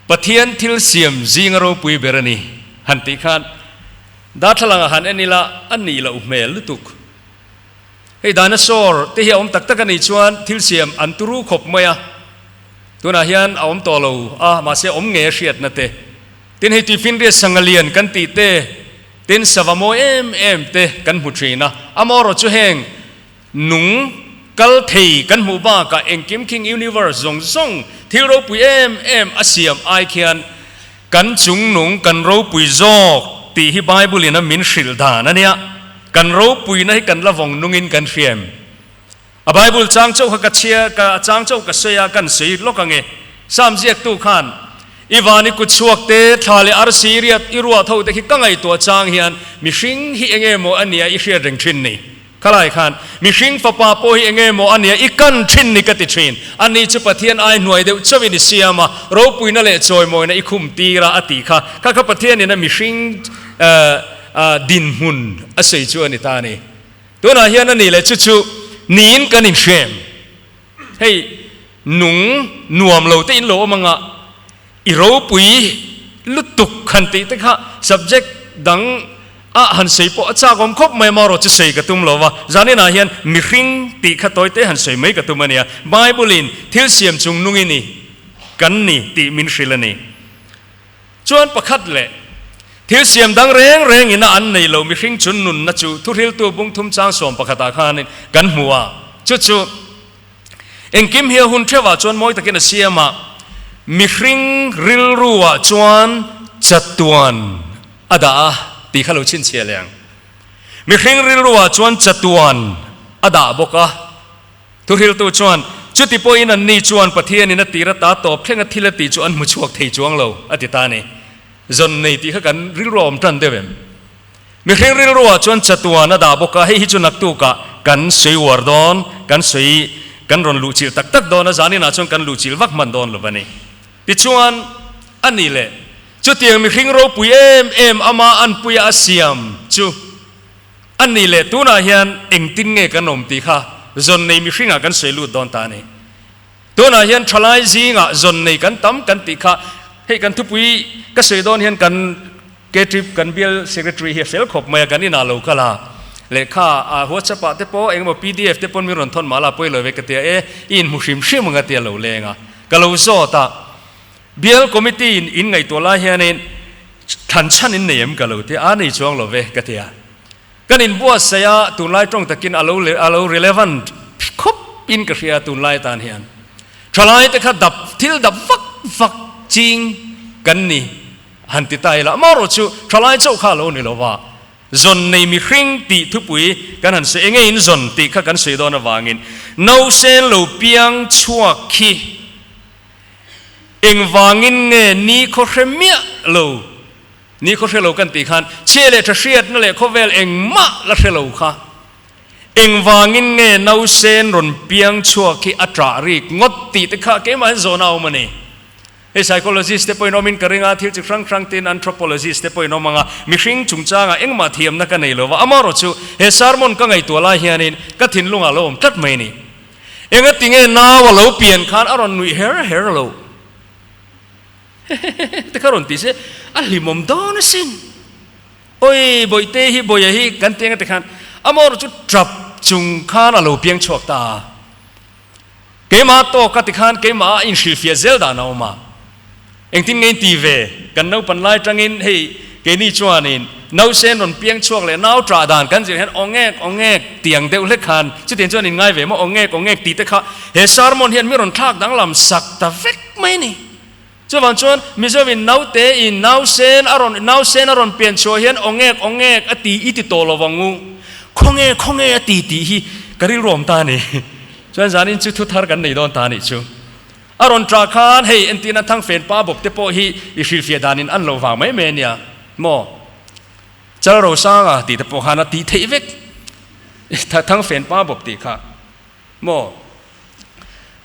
Pathian thil siam zinga ropui ber a ni han tih khan darthlalang ah han en ila a nih loh hmel lutuk. Hei dinosaur te hi a awm tak tak a nih chuan thil siam an turu khawp mai a, tunah hian a awm tawh lo a mahse awm ngei a hriatna te. Tin hei tuifinriat sangha lian kan tih te, tin sava mawi em em te kan hmu thin a, amaherawh chu heng Nung kal thei kan hmuh bakah engkim khing universe zawng zawng thil ropui em em a siam ai khian kan chung nung kan ropui zawk tih hi Bible in a min hrilh dan a nia. Kan ropuina hi kan la vawng nungin kan hriam. A Bible chang chauh kha ka chhia ka chang chauh ka sawi a kan sawi lawk ange. Psalm ziaktu khan I van i kut chhuak te, thla leh arsi riat i ruah tho te khi ka ngaihtuah chang hian mihring hi enge maw a nia i hriat reng thin ni. Khalai khan, Mihring fapa pawh hi enge maw a nia i kan thin ni ka ti thin. Ani chu Pathian ai hnuai deuh chauhin i siam a, ropuina leh chawimawina i khum tir a, a ti kha. Kha kha Pathianin a mihring dinhmun a sawi chu a ni ta a ni. Tunah hian a ni leh chu chu niin kan inhrem. Hei, nung nuam lo te in lo awm anga i ropui lutuk han tih te kha subject dang a han sawi pawh a chak awm khawp mai amaherawh chu sawi ka tum lo va, zaninah hian mihring tih kha tawi te han sawi mai ka tum a nia, Bible in thil siam chung nung i ni kan ni tih min hrilh a ni. Chuan pakhat leh thil siam dang reng reng ina an nei lo mihring chun nunna chu thuhriltu bung thum chang sawm pakhatah khanin kan hmu a, chu chu engkim hi a hun theuhah chuan mawi takin a siam a, mihring rilruah chuan chatuan a dah a tih kha lo chhinchhiah leh ang. Mihring rilruah chuan chatuan a dah bawk a. Thuhriltu chuan, Chuti pawhin anni chuan Pathianin a tir ata tawp thleng a thil a tih chu an hmu chhuak thei chuang lo, a ti ta a ni. Zawn nei tih kha kan rilru a awm tan deuh em? Mihring rilruah chuan chatuan a dah bawk a, hei hi chu naktukah kan sawi uar dawn, kan sawi, kan rawn luhchilh tak tak dawn a, zaninah chuan kan luhchilh vak hman dawn lo va ni. Tichuan, a ni leh, chutiang mihring ropui em em ama anpuia a siam chu, A ni leh tunah hian engtin nge kan awm tih kha zawn nei mihringah kan sawi lut dawn ta a ni. Tunah hian thalai zingah zawn nei kan tam kan tih kha hei kan thupui ka sawi dawn hian kan K-trip kan bial secretary hi a fel khawp mai a kan inah lo kal a. Lehkha a WhatsApp ah te pawh engemaw pdf te pawn min rawn thawn mahla pawi lo ve ka tia e, i inhmu hrim hrim ang a tia lo leng a, ka lo zawt a. Bial committee in in ngaihtuah lai hianin thlan chhan in nei em ka lo tia, a nei chuang lo ve ka tia. Kan inbuatsaih a, tunlai tawng takin a lo a lo relevant khawp in ka hria tunlai atan hian. Thalai te kha dap thil dap vak vak ching kan ni han ti ta ila, amaherawhchu thalai chauh kha a lo ni lo va, zawn nei mihring tih thupui kan han sawi enge in zawn tih kha kan sawi dawn avangin nausen lo piang chhuak khi engvangin nge ni khaw hre miah lo. Ni khaw hre lo kan tih khan chhia leh tha hriatna leh khawvel engmah la hre lo kha. Engvangin nge nausen rawn piang chhuak hi a ṭah rik ngawt tih te kha keimah hian zawhna a awm a ni. Hei psychologist te pawhin awmin ka ring a, thil chi hrang hrang tin anthropologist te pawhin awm ang a, mihring chungchangah engmah thiamna ka nei lo va, amaherawhchu he sermon ka ngaihtuah lai hianin ka thinlungah lo awm tlat mai a ni. Engatinge nau a lo pian khan a rawn nuih her her lo? Hehehehe te kha rawn ti se a hlimawm dawn asin. Oi Bawihte hi Bawia hi kan ti anga tikhan a mawr chu tap chung khan a lo piang chhuak ta a. Keimah tawk a tikhan keimah a inhrilhfiah zel dan a awm a. Engtin nge in ti ve? Kan naupan lai tangin hei keini chuanin nausen rawn piang chhuak leh nau tah dan kan zir hian awngek awngek tiang deuh hlek khan chutiang chuan in ngai ve maw awngek awngek tih te kha he sermon hian mi rawn thlak danglam sak ta vek mai a ni. Chuvang chuan Mizoin naute in nausen a rawn nausen a rawn pian chhuah hian awngek awngek a ti i ti tawh lo vang u. Khawnge khawnge a ti tih hi ka rilru awm ta a ni. Chuan zanin chu thu thar kan nei dawn ta a nih chu. A rawn ṭah khan hei entirna Thangfen pa bawp te pawh hi i hrilhfiah danin an lo vang mai mai a nia maw? Chal Rosanga tih te pawh khan a tih theih vek Thangfen pa bawp tih kha. Maw?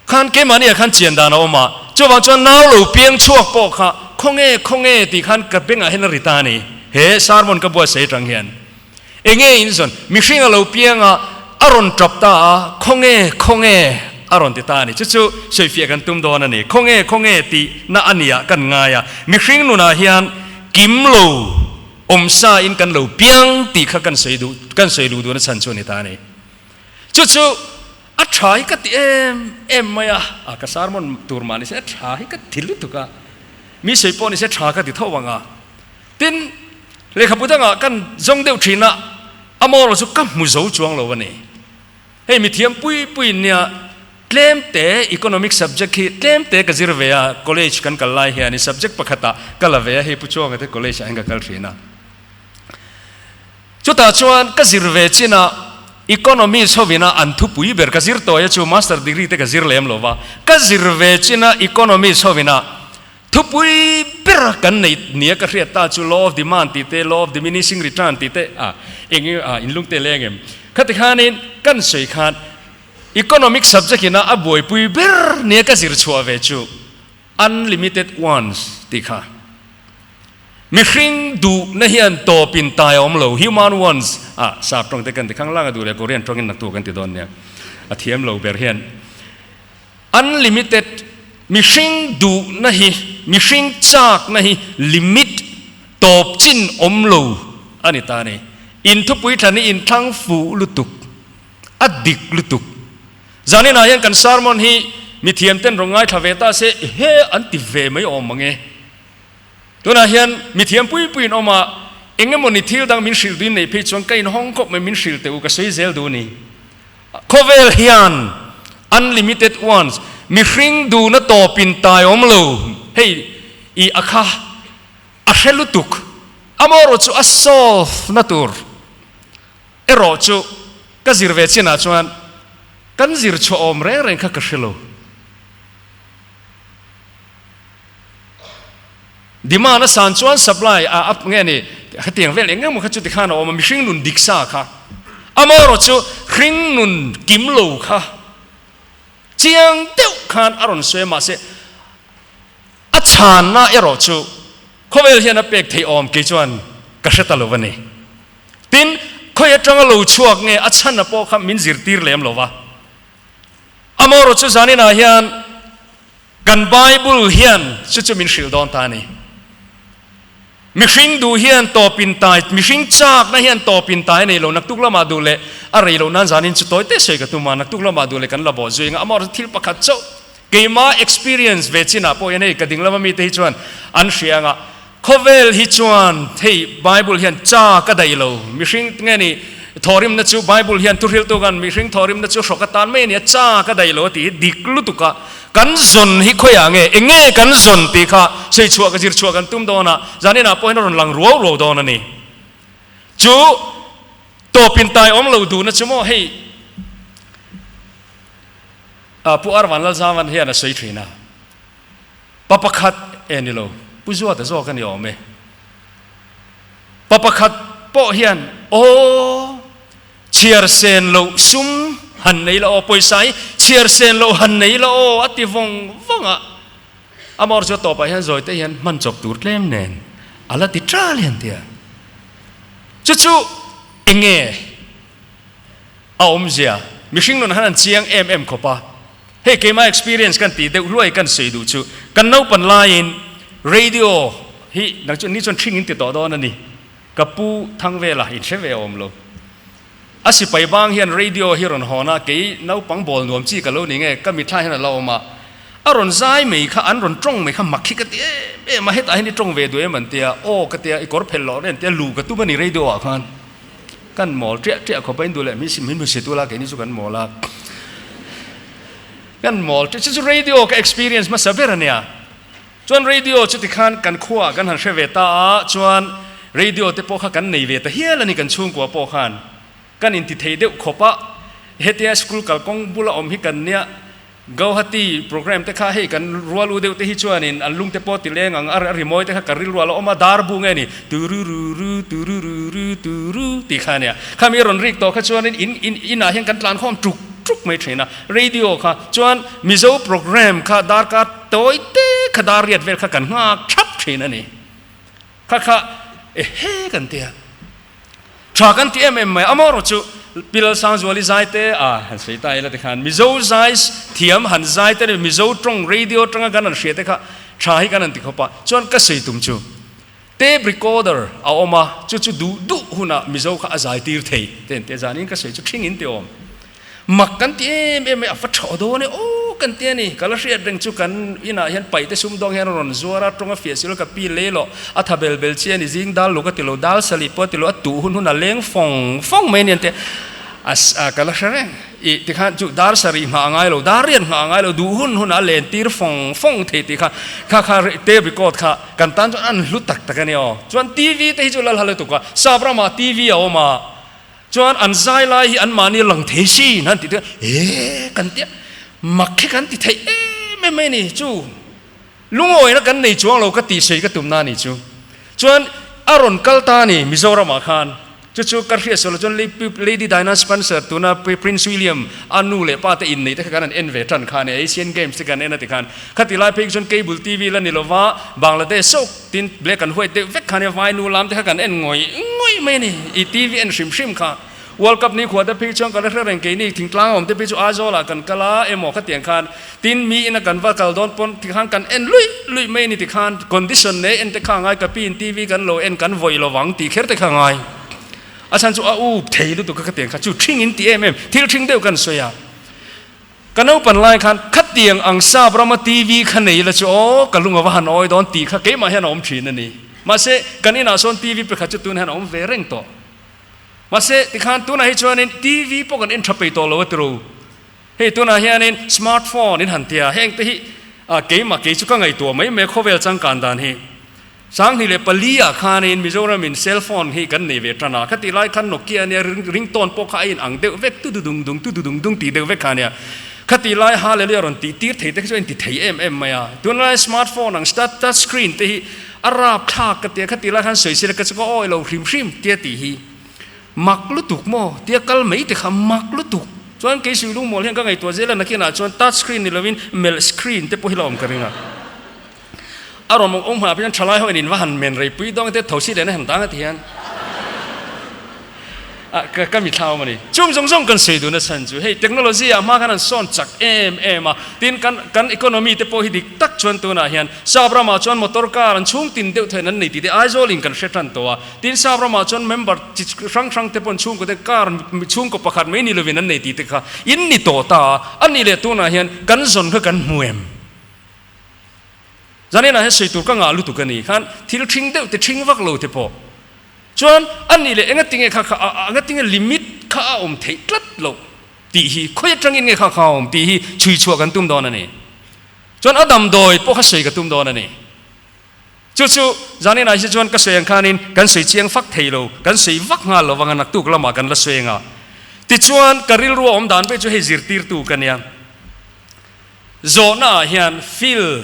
Khan keimahni ah khan chian dan a awm a, chuvang chuan nau lo piang chhuak pawh kha khawnge khawnge tih khan ka bengah hian a ri ta a ni. He sermon ka buatsaih atang hian enge in zawn mihring a lo piang a, a rawn tap ta a, khawnge khawnge a rawn ti ta a ni. Chu chu sawifiah kan tum dawn a ni. Khawnge khawnge tih na a nia kan ngai a, mihring nunah hian kim lo awm sa in kan lo piang tih kha kan sawi duh kan sawi luh duhna chhan chu a ni ta a ni. Chu chu a tha hi ka ti em em mai a, a ka sermon tur mah ni se a tha hi ka ti lutuk a, mi sawi pawh ni se tha ka ti tho ang a. Tin, lehkhabu dangah kan zawng deuh thin a, a moral chu ka hmu zo chuang lo a ni. Hei mithiam pui pui nia tlem te economic subject hi tlem te ka zir ve a, college kan kal lai hian subject pakhatah ka la ve a, hei Pu Chuanga te college ah hian ka kal thin a. Chutah chuan ka zir ve chin a, Economist hovina an thupui ber ka zir tawi a chu Master degree te ka zir lem lo va, ka zir ve chin a Economist hovina thupui ber kan neih nia ka hriat ta chu Law of Demand tih te, Law of Diminishing Return tih te a eng a inlung te leng em? Khati khanin kan sawi khan Economic subject ina a buaipui ber nia ka zir chhuah ve chu Unlimited ones tih kha mihring duhna hian tawp in tai a awm lo, human wants, ah sap tawng te kan ti khang lang a duh leh Korean tawngin naktu kan ti dawn nia a thiam lo ber hian unlimited mihring duhna hi mihring chakna hi limit tawp chin awm lo a ni ta a ni. In thupui thlan hi in thlang fuh lutuk a dik lutuk. Zaninah hian kan sermon hi mithiam ten rawn ngaithla ve ta se he an ti ve mai awm mang e. Tunah hian mithiam pui pui in awm a, eng emaw ni thil dang min hrilh duin neih phei chuan ka inhawng khawp mai min hrilh teh u ka sawi zel duh a ni. Khawvel hian unlimited ones mihring duhna tawp in tai awm lo hei i a kha a hre lutuk amaherawh chu a solve na tur erawh chu ka zir ve chinah chuan kan zir chhuah awm reng reng kha ka hre lo. Demand a san chuan supply a up nge ni hetiang vel eng emaw kha chuti khan a awm a, mihring nun dik sa kha amaherawh chu hring nun kim lo kha chiang deuh khan a rawn sawi a mahse a chhanna erawh chu khawvel hian a pek theih awm kei chuan ka hre ta lo a ni. Tin, khawi atanga lo chhuak nge a chhanna pawh kha min zirtir lem lo va. Amaherawh chu zaninah hian kan Bible hian chu chu min hrilh dawn ta a ni. Mihring duh hian tawp in tai, mihring chakna hian tawp in tai a nei lo, naktuk lamah duh leh a rei loh nan zanin chu tawi te sawi ka tum a, naktuk lamah duh leh kan la bawh zui ang a, amaherawhchu thil pakhat chauh keima experience ve chinah pawh hian hei ka ding lama mite hi chuan an hria ang a, khawvel hi chuan hei Bible hian cha ka daih lo, mihring nge ni thawhrimna chu Bible hian thuhriltu khan mihring thawhrimna chu hrawk atan mai a ni a, cha ka daih lo a tih hi dik lutuk a. Kan zawn hi khawiah nge? Eng nge kan zawn tih kha sawi chhuah ka zir chhuah kan tum dawn a, zaninah pawhin a rawn lang ruau ruau dawn a ni. Chu tawp in tai awm lo duhna chu maw hei Pu Arvan Lalzavan hian a sawi thin a, pa pakhat e ni lo, Pu Zuata zawk a ni awm e. Pa pakhat pawh hian aw Chhiar sen loh sum han nei la aw, pawisa hi chhiar sen loh han nei la aw a ti vawng vawng a. Amawr chu a tawpah hian zawi te hian hman chawp tur tlem nen a la ti ṭal hian tia. Chu chu eng nge a awmzia? Mihring nun han an chiang em em khawp a. Hei keimah experience kan tih deuh hluai kan sawi duh chu kan naupan laiin radio hi nang chu ni chuan ṭhing in ti tawh dawn a ni. Ka pu Thangvela in hre ve awm lo. A sipai bang hian radio hi rawn hawn a, kei naupang bawl nuam chi ka lo ni nge, ka mitthla hian a la awm a. A rawn zai mai kha, an rawn tawng mai kha mak hi ka ti em em a, hetah hian i tawng ve duh em an tia, aw ka tia, i kawr phelh loh reng tia lu ka tum a ni radio ah khan. Kan mawl ṭiah ṭiah khawp a, in duh leh min min hmu si tul a, keini chu kan mawl a. Kan mawl ṭiah, chu chu radio ka experience hmasa ber a nia. Chuan radio chu tikhan kan khuaah kan han hre ve ta a, chuan radio te pawh kha kan nei ve ta hial a ni kan chhungkua pawh khan. Kan inti thei deuh khawp a, hetia school kalkawng bula awm hi kan nia, Gauhati program te kha hei kan rual u deuh te hi chuanin an lung te pawh ti leng ang a rimawi te kha ka rilru a la awm a, dar bu nge ni turururu turururu turu tih kha a nia. Khami a rawn rik tawh kha chuanin in in inah hian kan tlan khawm tuk tuk mai thin a, radio kha chuan Mizo program kha darkar Tawi te kha dar riat vel kha kan nghak thap thin a ni. Kha kha ehe kan ti a. Tha kan ti em em mai. Amaherawh chu Pi Lalsangzuali zai te a han sawi ta ila tikhan Mizo zai thiam han zai te leh Mizo tawng radio atanga kan han hria te kha tha hi kan han ti khawp a. Chuan ka sawi tum chu tape recorder a awm a, chu chu duh duh hunah Mizo kha a zai tir thei te an ti a. Zanin ka sawi chu thing in ti awm. Mak kan ti em em mai, a va tha dawn e aw kan ti a ni. Ka la hriat reng chu kan inah hian paihte sumdawng hian a rawn zuar a, tawng a fiah silo ka pi lei lawh, a tha bel bel chi a ni, zing dal luk a ti lo, dal salih pawh a ti lo, a tuh hun hun a leng fawng fawng mai a ni an ti a, a ka la hre reng. Ih tikhan chu dar sarih nghah a ngai lo, dar riat nghah a ngai lo, duh hun hun a len tir fawng fawng thei tih kha, kha kha tape record kha kan tan chuan an hlu tak tak a ni aw. Chuan TV te hi chu lal ha lutuk a, sap ramah TV a awm a, Chuan an zai lai hi an mahni lang thei sin han ti te e kan tia mak khi kan ti thei em em mai ni chu lungawina kan nei chuang lo ka tih sawi ka tum na ni chu chuan a rawn kal ta ni Mizoram ah khan chu chu ka hriat sawi lo chuan Lady Diana Spencer tuna Prince William a nu leh pa te innei te kha kan han en ve tan kha ni Asian Games te kan en a ti khan khati lai phei chuan cable TV la ni lova Bangladesh sawk Tin, black and white deuh vek kha nia, vai nu lam te kha kan en ngawih ngawih mai a ni, i TV en hrim hrim kha. World Cup ni khua te phei chuan ka la hre reng keini thingtlang a awm te phei chu Aizawl ah kan kal a emaw khatiang khan tin mi ina kan va kal dawn pawn tikhan kan en luih luih mai a ni tikhan condition nei en te kha a ngai ka pi in TV kan lo en kan vawih lovang tih kher te kha a ngai. A chhan chu a up thei lutuk a khatiang kha chu thing in ti em em thil thing deuh kan sawi a. Ka naupan lai khan khatiang ang sap rama TV kha nei la chu aw ka lung a va han awi dawn tih kha keimah hian a awm thin a ni. Mahse kan inah sawn TV pakhat chu tun hian a awm ve reng tawh. Mahse tikhan tunah hi chuanin TV pawh kan en tha pei tawh lo a tiro. Hei tunah hianin smart phone in han tia heng te hi keimah kei chu ka ngaihtuah mai mai a khawvel changkan dan hi. 2004 ah khanin Mizoram in cell phone hi kan nei ve tan a, khatih lai khan Nokia nia ringtone pawh kha a in ang deuh vek tu du dung dung tu du dung dung tih deuh vek kha nia. Khatih lai hallelujah rawn tih tir thei te kha chu a inti thei em em mai a. Tunlai smart phone ang touch screen te hi a rap thlak ka tia, khatih lai khan sawisel ka chu ka awi lo hrim hrim tia tih hi mak lutuk maw tia kal mai te kha mak lutuk. Chuan kei sui lungmawl hian ka ngaihtuah zel a nakinah chuan touch screen ni lovin melh screen te pawh hi la awm ka ring a. A rawn awm hma hian thalai ho in in va han men rei pui dawng te tho si leh na han dang a ti hian. Ah, ka ka mi thlau mani. Chung zawng zawng kan sawi duhna chhan chu hei technology ah hma khan an sawn chak em em a, tin kan kan economy te pawh hi dik tak chuan tunah hian sap ramah chuan motor car an chhung tin deuh thawin an nei tih te Aizawl in kan hre tan tawh a, tin sap ramah chuan member chi hrang hrang te pawh an chhungkaw te car chhungkaw pakhat mai ni lovin an nei tih te kha in ni tawh ta a, a nih leh tunah hian kan zawn kha kan hmu em? Zaninah hian sawi tur ka ngah lutuk a ni khan thil ṭhing deuh te ṭhing vak lo te pawh chuan a nih leh enga tinge kha kha a enga tinge limit kha a awm theih tlat loh tih hi khawi atangin nge kha kha a awm tih hi chhui chhuah kan tum dawn a ni. Chuan a damdawi pawh kha sawi ka tum dawn a ni. Chu chu zaninah hi chuan ka sawi ang khanin kan sawi chiang fak thei lo, kan sawi vak nghal lo vanga naktuk lamah kan la sawi anga. Tichuan ka rilru a awm dan pawh chu hei zirtirtu ka nia. Zawhna ah hian fill,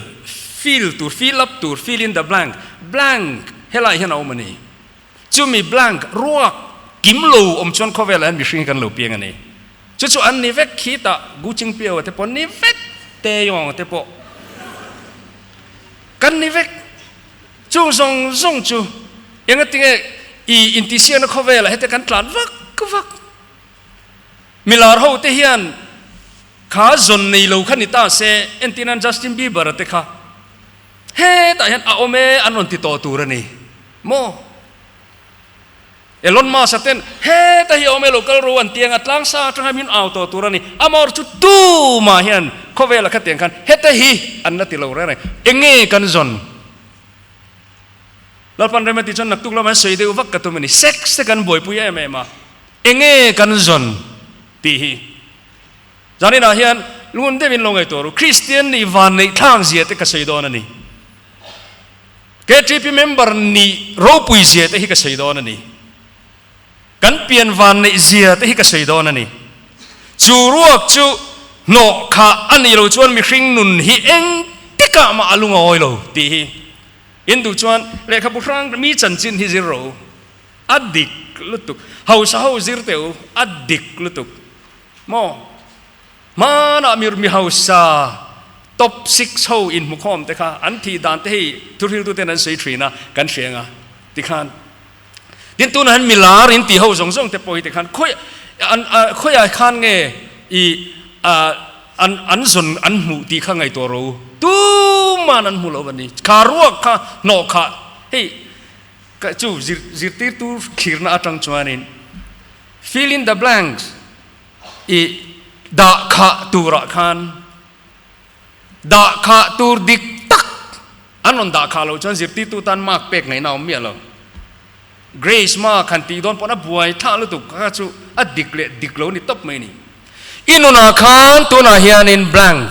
fill tur, fill up tur, fill in the blank, blank helai hian a awm a ni. Chumi blank, ruak, kim lo awm chuan khawvelah hian mihring hi kan lo piang a ni. Chu chu an ni vek khitah Gu Chingpiaua te pawh ni vek, Taeyong te pawh kan ni vek. Chung zawng zawng chu engatinge i intihsiakna khawvelah hete kan tlan vak vak. Milar ho te hian kha zawn nei lo kha ni ta se, entirnan Justin Bieber a te kha hetah hian a awm e an rawn ti tawh tur a ni maw? Elon Musk a ten heta hi a awm e lo kal ro an ti anga tlang sa atanga min au tawh tur a ni. Amaherawhchu chu tumah hian khawvela khatiang khan heta hi an la ti lo reng reng. Enge kan zawn? Lalpan rem a ti chuan naktuk lamah hian sawi deuh vak ka tum a ni. Sex te kan buaipui em em a. Enge kan zawn tih hi zaninah hian lungun deuhin lo ngaihtuah ru. Kristian nih vanneih thlak zia te ka sawi dawn a ni. KTP member nih ropui zia te hi ka sawi dawn a ni. Kan pian vanneih zia te hi ka sawi dawn a ni. Chu ruak chu hnawh khah a nih loh chuan mihring nun hi engtikah mah a lungawi lo tih hi in duh chuan lehkhabu hrang mi chanchin hi zir rawh u. A dik lutuk. Hausa ho zir teh u, a dik lutuk. Maw? Hmanah mi mi hausa top six ho inhmukhawm te kha an thih dan te hei thuhriltu ten an sawi thin a, kan hre anga tikhan. Tin tunah hian milar in tih ho zawng zawng te pawh hi tikhan khawi an khawiah khan nge i an an zawn an hmuh tih kha ngaihtuah rawh u. Tuman an hmu lo a ni. Kha ruak kha hnawh khah hei Ka chu zir zirtirtu thlirna atang chuanin fill in the blanks i dah khah turah khan dah khah tur dik tak an rawn dah khah loh chuan zirtirtu tan mark pek ngaihna a awm miah lo. Grace mark han tih dawn pawn a buai thlah lutuk kha chu a dik leh dik lo ni tawp mai a ni. I nunah khan tunah hianin blank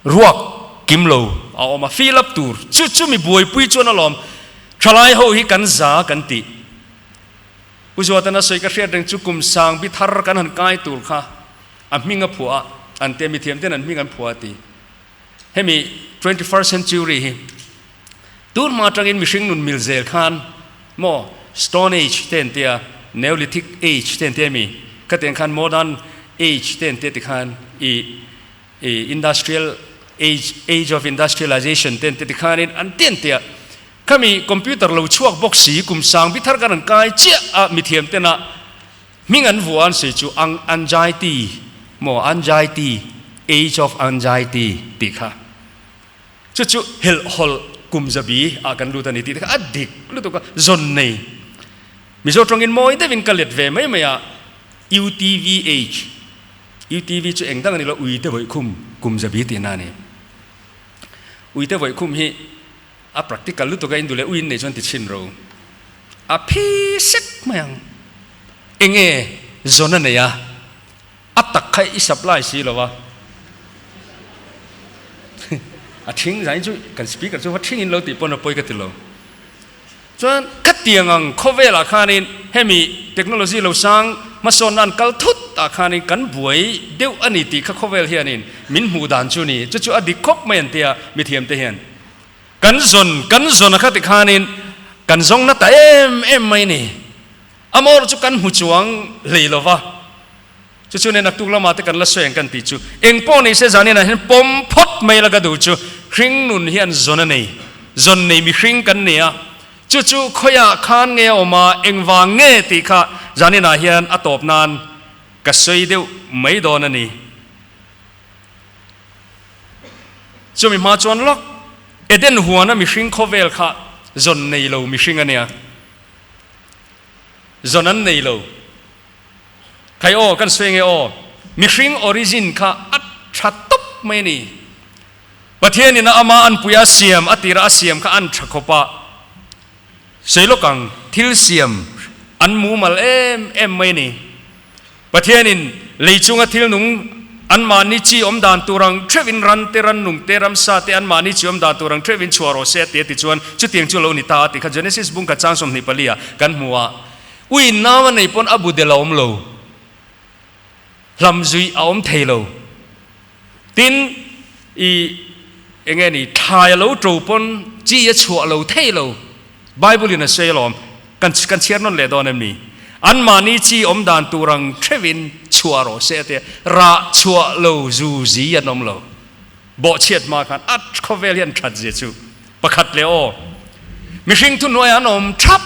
Ruak kim lo a awm a, fill up tur chu chumi buaipui chuan alawm thalai ho hi kan za kan tih. Pu Zuatana sawi ka hriat reng chu kum sang bi thar kan han kai tur kha a hming a phuah a, an tia mithiam ten an hming an phuah a ti. Hemi 21st century hi tur hma atangin mihring nun mil zel khan maw stone age te an tia, neolithic age te an tia mi khatiang khan modern age te an tia tikhan i i industrial age, age of industrialization ten te tikhanin an ti an tia. Khami computer lo chhuak bawk si kum sang bi thar kan an kai chiah a mithiam tena hming an vuah an sawi chu ang anxiety maw anxiety, age of anxiety tih kha. Chu chu helhhawlh kum zabi ah kan lut a ni tih te kha a dik lutuk a, zawn nei. Mizo tawngin mawi deuhin ka let ve mai mai a, UTV age. UTV chu eng dang a ni lo, uite vawihkhum kum zabi tihna a ni. Uite vawihkhum hi a practical lutuk a, in duh leh uiin nei chuan ti chhin ro. A phi sek mai ang. Enge zawn a nei a, a tak kha i supply si lo a. A thing zain chu kan speaker chu va thingin lo tih pawn a pawi ka ti lo. Chuan khatiang ang khawvelah khanin hemi technology lo sang hmasawnna an kal thut ah khanin kan buai deuh a ni tih kha khawvel hianin min hmuh dan chu ni. Chu chu a dik khawp mai an tia mithiamte hian. Kan zawn kan zawn a kha ti khanin kan zawng na ta em em mai ni. Amawr chu kan hmu chuang hlei lo va. Chu chu nen naktuk lamah te kan la sawi ang kan tih chu. Eng pawh ni se zanin ah hian pawm phawt mai la ka duh chu hring nun hian zawn a nei. Zawn nei mihring kan ni a. Chu chu khawiah khan nge a awm a, engvang nge tih kha Zaninah hian a tawp nan ka sawi deuh mai dawn a ni. Chumi hma chuan lawk Eden huana mihring khawvel kha zawn nei lo mihring a nia. Zawn an nei lo. Khai aw, kan sawi nge aw, mihring origin kha a tha tawp mai a ni. Pathianin a ama anpui a siam, a tira a siam kha an tha khawp a, sawi lawk ang, thil siam an mumal em em mai a ni. Pathianin lei chunga thil nung anmahni chi awm dan tur ang theuhin ran te, rannung te, ramsa te anmahni chi awm dan tur ang theuhin chhuah rawh se a ti a ti chuan chutiang chu lo ni ta a ti kha Genesis bung khat chang 24 ah kan hmu a. Ui nau a nei pawn a bu del a awm lo, hlam zui a awm thei lo. Tin, i enge ni, thlai a lo to pawn chi a chhuah lo thei lo. Bible in a sawi alawm, kan kan chhiar nawn leh dawn em ni? Anmahni chi awm dan tur ang theuhin chhuah rawh se a tia, rah chhuah lo zu zi an awm lo. Bawhchhiat hma khan a khawvel hian that zia chu pakhat leh aw. Mihring thuhnuaiah an awm thap.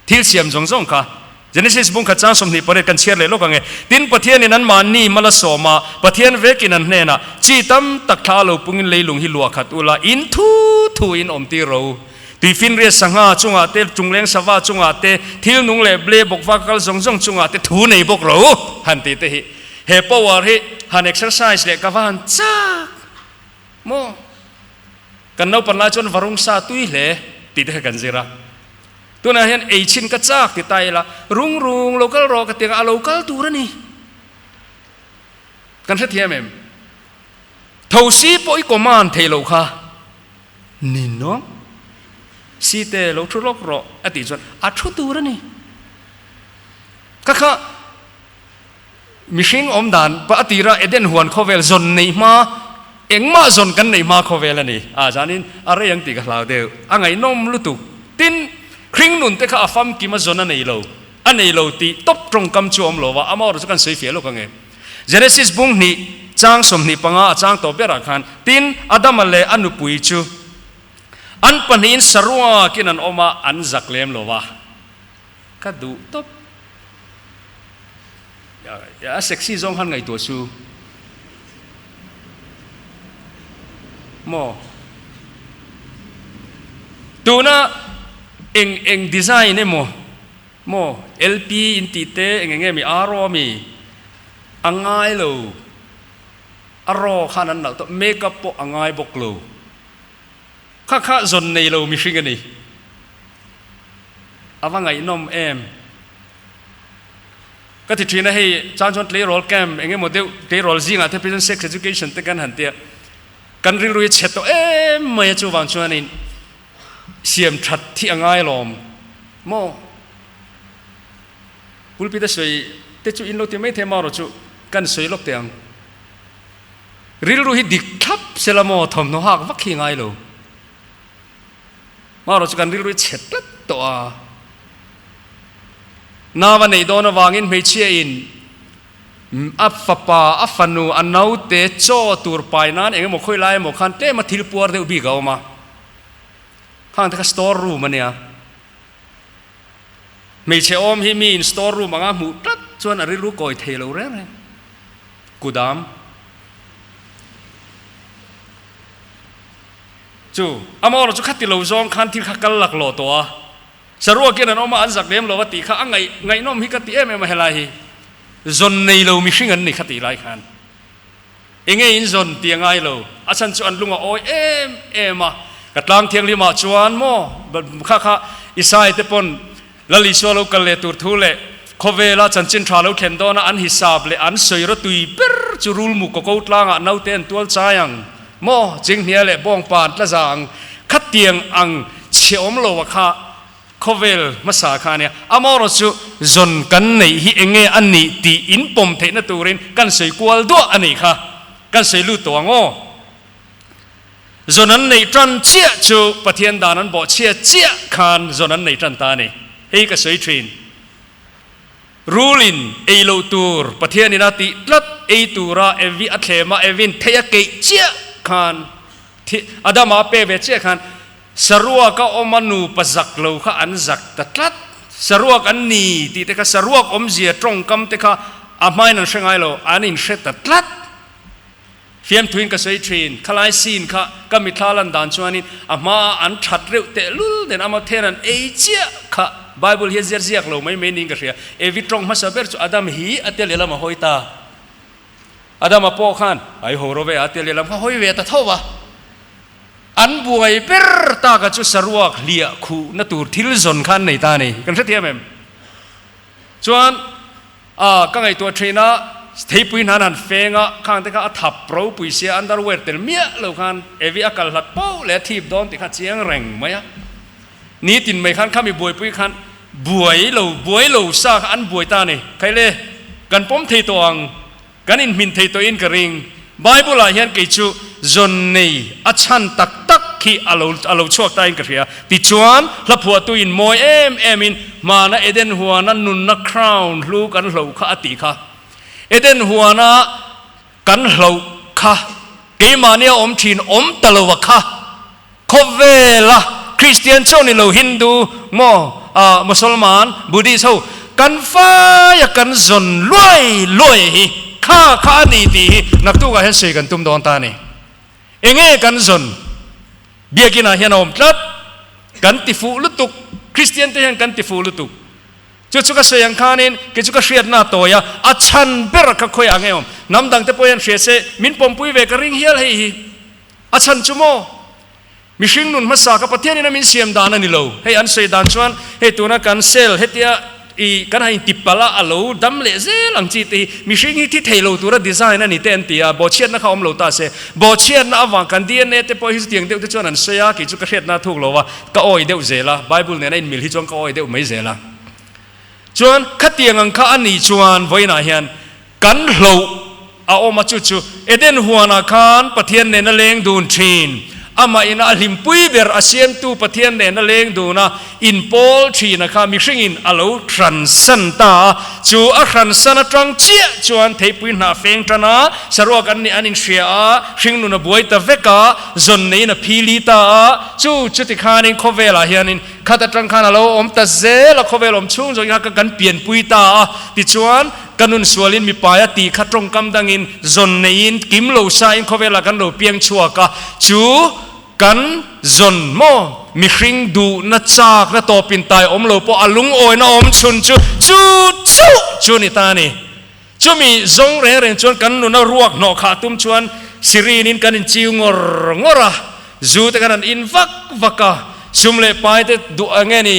Thil siam zawng zawng kha Genesis bung khat chang 28 kan chhiar leh lawk ang e. Tin, Pathianin anmahni mal a sawm a, Pathian vekin an hnenah, Chi tam tak thla a lo pungin leilung hi luah khat ula, in thu thu in awm tir ro. Tuifinriat sangha chungah te, chungleng sava chungah te, thil nung leh ble bawkva kal zawng zawng chungah te thu nei bawk ro, han tih te hi. He power hi han exercise leh ka va han chak maw? Kan naupan lai chuan varung sa tui hle tih te kha kan zir a. Tunah hian ei chhin ka chak ti ta ila, rung rung lo kal rawh ka ti ang a, a lo kal tur a ni. Kan hrethiam em? Thosi pawh i command thei loh kha ni no. Site lo thu lawk rawh a tih chuan a thu tur a ni. Ka kha Mihring awm dan pa a tira Eden huan khawvel zawn neih hma, engmah zawn kan neih hma khawvel a ni. A zanin a rei ang tih ka hlau deuh. A ngaihnawm lutuk. Tin, hring nun te kha a famkim a zawn a nei lo. A nei lo tih tawp tawngkam chu a awm lo va, ama erawh chu kan sawi fiah lawk ang e. Genesis bung hnih chang 25 a chang tawh berah khan, tin, Adama leh a nupui chu an pahnihin saruakin an awm a, an zak lem lo va. Ka duh tawp. A sexy zawng khan ngaihtuah chu maw? Tuna eng eng design emaw maw LP in tih te eng eng nge mi RO ami a ngai lo a raw khan an nalh tawp makeup pawh a ngai bawk lo kha kha zawn nei lo mihring a ni. A va ngaihnawm em? Ka ti thin a, hei chan chuan tleirawl camp eng emaw deuh tleirawl zingah te phei chuan sex education te kan han tia, kan rilru hi chhe tawh em mai a, chuvang chuanin siam that thi a ngai alawm maw? Pulpit a sawi te chu in lo ti mai thei marawh chu kan sawi lawk teh ang. Rilru hi dik thlap sela maw thawmhnaw hak vak hi ngai lo. Marawh chu kan rilru hi chhe tlat tawh a. Nau a neih dawn avangin hmeichhia in a fapa, a fanu, a naute chaw tur pai nan eng emaw khawi lai emaw khan tlem a thil puar deuh bik a awm a. Khang te kha store room a nia. Hmeichhe awm hi mi in store room anga hmuh tlat chuan a rilru kawi thei lo reng reng. Kudam. Chu, amaw erawh chu khati lo zawng khan thil kha kal lak lawh tawh a, saruak hian an awm a, an zak lem lo a tih kha a ngaih ngaihnawm hi ka ti em em a helai hi zawn nei lo mihring an ni kha tih lai khan enge in zawn ti a ngai lo, a chhan chu an lung a awi em em a, ka tlang thianghlim ah chuan maw kha kha Isai te pawn Lal Isua lo kal leh tur thu leh khawvela chanchin tha lo thlen dawna an hisap leh an sawi rawtui ber chu rulmu kawko tlangah naute an tual chai ang maw, chinghnia leh bawngpa an tla za ang, khatiang ang chhe awm lo a kha khawvel hmasa kha ania. Amaherawh chu zawn kan neih hi enge a nih tih in pawm theihna turin kan sawi kual duah a nih kha, kan sawi lut tawh ang aw. Zawn an neih tan chiah chu Pathian dan an bawhchhia chiah khan zawn an nei tan ta a ni. Hei ka sawi thin. Rulin ei loh tur Pathianin a tih tlat ei tura Evi a thlem a, Evin thei a keih chiah khan thi Adama a pe ve chiah khan saruaka awm a nupa zak lo kha an zak ta tlat. Saruak an ni tih te kha saruak awmzia tawngkam te kha a hmain an hre ngai lo, an inhre ta tlat. Fiamthuin ka sawi thin, khalai scene kha ka mithla lan dan chuanin a hmaa an that reuh tehlul nen ama then an ei chiah kha Bible hi a ziar ziak lo mai mai niin ka hria. Evi tawng hmasa ber chu Adam hi a tia lehlam a hawi ta. Adama pawh khan ai ho ro ve a tia lehlam kha hawi ve ta tho va. An buai ber taka chu saruak hliah khuhna tur thil zawn kha an nei ta a ni. Kan hrethiam em? Chuan a ka ngaihtuah thin a, theipui hnan han feng a, khang te kha a thap ropui sia, underwear tel miah lo khan Evi a kal hlat poh leh a thip dawn tih kha a chiang reng mai a. Nitin mai khan khami buaipui khan buai lo buai lo sa kha an buai ta a ni. Khaile, kan pawm thei tawh ang. Kan inhmin thei tawhin ka ring. Bible-ah hian kei chu zawn nei a chhan tak tak khi a lo a lo chhuak tain ka hria. Tichuan, hla phuahtu in mawi em emin hmana Eden huana nunna crown hlu kan hloh kha a tih kha. Eden huana kan hloh kha keimahnia awm thin awm ta lo a kha. Khawvela Kristian chauh ni lo Hindu maw ah Mosolman, Buddhist ho kan faia kan zawn luai luai hi kha kha a ni tih hi naktukah hian sawi kan tum dawn ta a ni. Enge kan zawn? Biakinah hian a awm tlat. Kan ti fuh lutuk. Kristian te hian kan ti fuh lutuk. Chu chu ka sawi ang khanin kei chu ka hriatna a tawi a, a chhan ber kha khawiah nge awm? Hnam dangte pawh hian hria se min pawmpui ve ka ring hial hei hi. A chhan chu maw? Mihring nun hmasa kha Pathianin a min siam dan a ni lo. Hei an sawi dan chuan hei tuna kan cell hetia i kan han inti palh a, a lo dam leh zel ang chi te hi mihring hi thi thei lo tura design a ni te an ti a, bawhchhiatna kha awm lo ta se. Bawhchhiatna avang kan DNA te pawh hi chutiang deuh te chuan an sawi a, kei chu ka hriatna a thuk lo a, ka awi deuh zel a, Bible nena inmil hi chuan ka awi deuh mai zel a. Chuan khatiang ang kha a nih chuan vawiinah hian Kan hloh a awm a, chu chu Eden huanah khan Pathian nena leng dun thin, amah ina a hlimpui ber a siamtu Pathian nena leng dun a inpawl thin a kha mihringin a lo hransan ta a, chu a hransan atang chiah chuan theipui hnah feng tan a, saruak an nih an inhria a, hringnun a buai ta vek a, zawn neiin a phili ta a, chu chuti khanin khawvelah hianin khat atang khan a lo awm ta zel a, khawvel awm chhung zawng kha kan pianpui ta a, tichuan. Ka nun sualin mipai a tih kha tawngkam dangin zawn neiin kim lo sain khawvelah kan lo piang chhuak a, chu kan zawn maw? Mihring duhna chakna tawpin tai awm lo pawh a lungawina awm chhun chu chu chauh chu ni ta a ni. Chumi zawng reng reng chuan kan nuna ruak hnawh khah tum chuan Sirin-in kan inchiu ngawr ngawr a, zu te kan han in vak vak a, sum leh pai te duh ang nge ni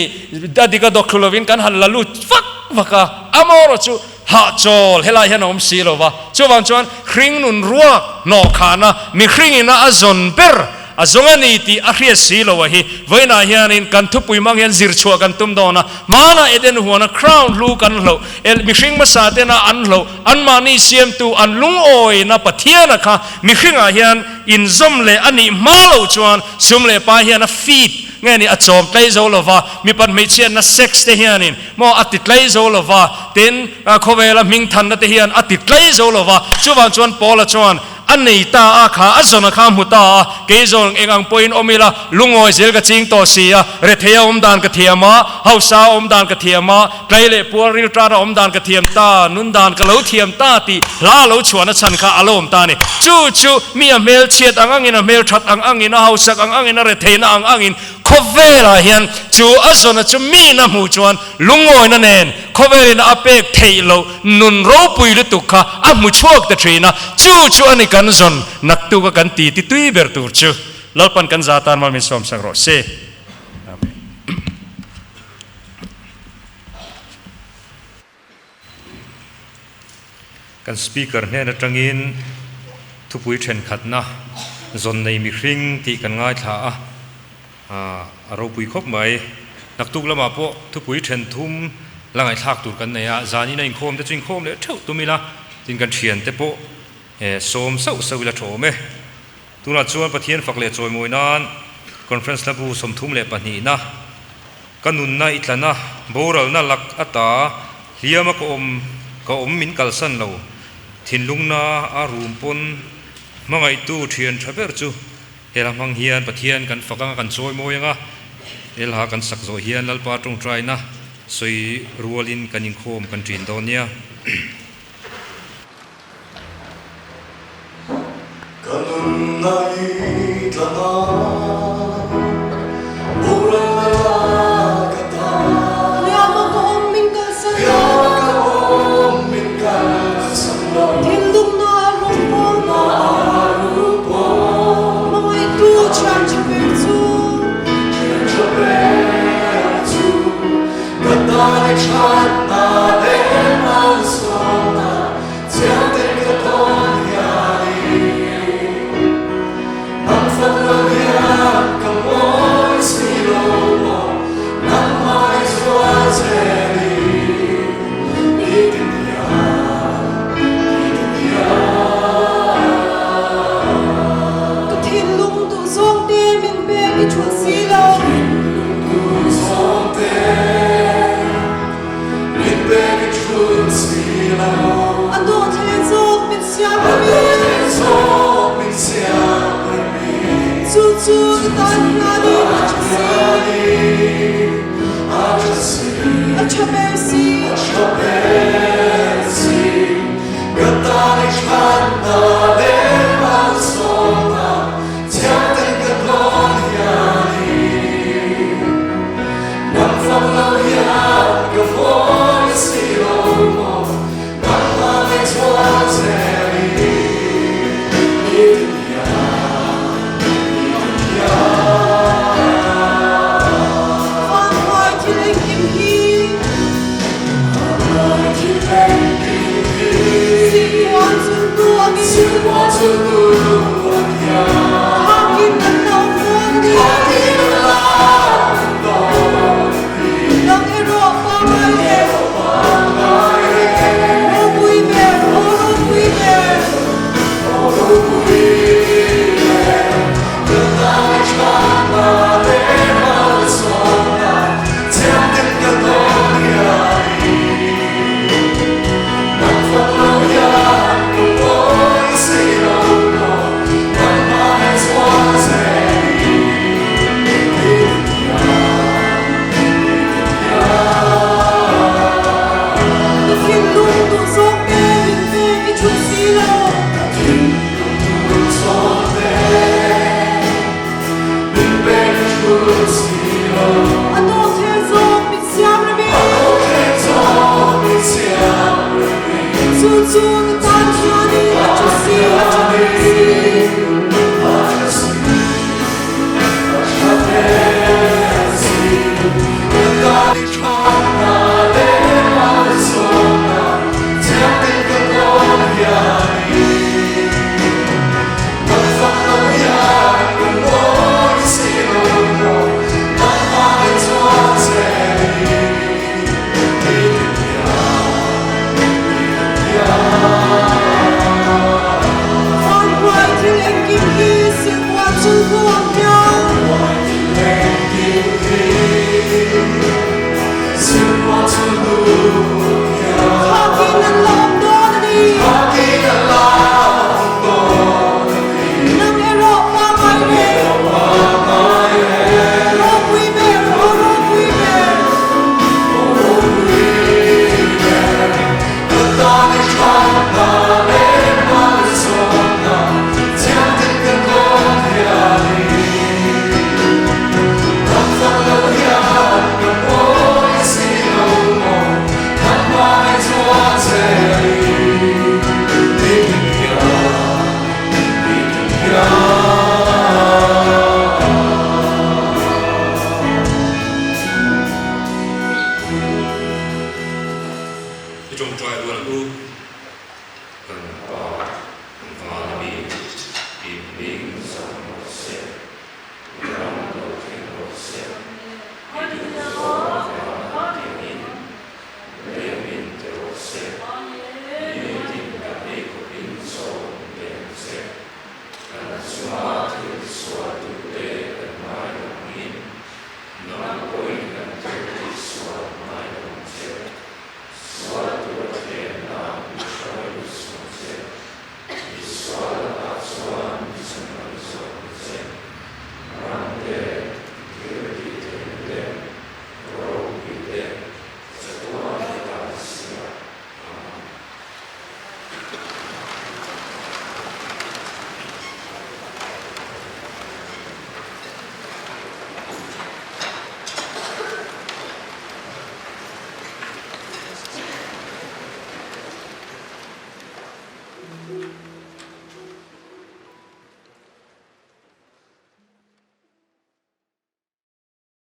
a dik a dawk thlu lovin kan han la lut vak vak a, amaherawh chu hahchawl helai hian a awm si lo va, chuvang chuan hring nun ruak hnawh khahna mihringin a a zawn ber a zawng a ni tih a hriat si lo a hi vawiinah hianin kan thupui hmang hian zir chhuah kan tum dawn a, hmanah Eden huana crown hlu kan hloh el mihring hmasa tena an hloh anmahni siamtu an lungawina Pathiana kha mihringah hian Inzawm leh a nih hma loh chuan sum leh pa hian a feed nge ni a chawm tlei zo lo va, mipat hmeichhiatna sex te hianin maw a ti tlei zo lo va, tin khawvela hmingthanna te hian a ti tlei zo lo va, chuvang chuan Paula chuan a nei ta a kha a zawn a kha hmu ta a, kei zawn eng ang pawhin awm ila lungawi zel ka ching tawh si a, rethei a awm dan ka thiam a, hausa a awm dan ka thiam a, Tlai leh pual ril tara awm dan ka thiam ta, nun dan ka lo thiam ta tih hla a lo chhuahna chhan kha a lo awm ta a ni. Chu chu mi a hmel chhiat ang angin, a hmel that ang angin, a hausak ang angin, a retheihna ang angin khawvelah hian chu a zawna chu miin a hmuh chuan lungawina nen khawvelin a pek theih loh nun ropui lutuk kha a hmu chhuak ta thin a, chu chu a ni kan zawn naktuka kan ti ti tui ber tur chu. Lalpan kan za tan mal min sawmsak rawh se. Amen. Kan speaker hnen atangin thupui thenkhatna zawn nei mihring tih kan ngaithla a, a ropui khawp mai. Naktuk lamah pawh thupui then thum la ngaihthlak tur kan nei a, zanin a inkhawm te chu inkhawm leh theuh tum ila, tin kan thiante pawh sawm sauh sauh ila tha awm e. Tunah chuan Pathian fak leh chawimawi nan Conference hlabu 32na Ka nunna i tlana boralna lak ata hliama ka awm ka awm min kalsan lo thinlungna a rum pawn hmangaihtu thian tha ber chu hela hmang hian Pathian kan fak anga kan chawimawi anga helha kan sak zawh hian Lalpa tawngtaina. Sawi rualin kan inkhawm kan ṭin dawn nia. Ka nunna i tla ta, boralna la ka ta. Hliama ka awm min kalsan lo. Hliama ka awm min kalsan lo. Thinlungna a rawng pawl. Na a rawng pawl. Hmangaihtu thian tha ber chu. Thian tha ber chu. Ka tan i thatna leh malsawmna chiang ten ka tawn hian i nang fak lo hian ka mawi si lo maw nangmah i zual zel i nitin hian nitin hian. Ka thinlung duhzawng te min pek i thulh si lo. Thinlung duhzawng te min pek i thulh si lo. A dawhthei zawk min siam rem A dawhthei zawk min siam rem i. Chu chu ka tan hianin a tha si. A tha si. A tha ber si. A tha ber si. Ka tan i thatna leh malsawmna chiang ten ka dawn hianin nang fak lo hian ka mawi si lo maw nangmah leh chuan zel i nitin hian nitin hian. Vanhnuai thil engkim hi. Vanhnuai thil engkim hi. Silpuan chultu angin. Silpuan chultu ang hian. Thakin an la awm dawn a ni. Thakin an la awm dawn a ni. Nang erawh pangngai reng. Erawh pangngai reng. Ropui ber, aw ropui ber. Aw ropui ber. Ka tan i thatna leh malsawmna chiang ten ka dawn hianin nang fak lo hian ka mawi si lo maw nangmah leh chuan zel i nitin hian nitin hian. Ka thinlung duhzawng te min pek i thulh si lo. Ka thinlung duhzawng te min pek i thulh si lo. A dawhthei zawk min siam rem i. A dawhthei zawk min siam rem i. Chu chu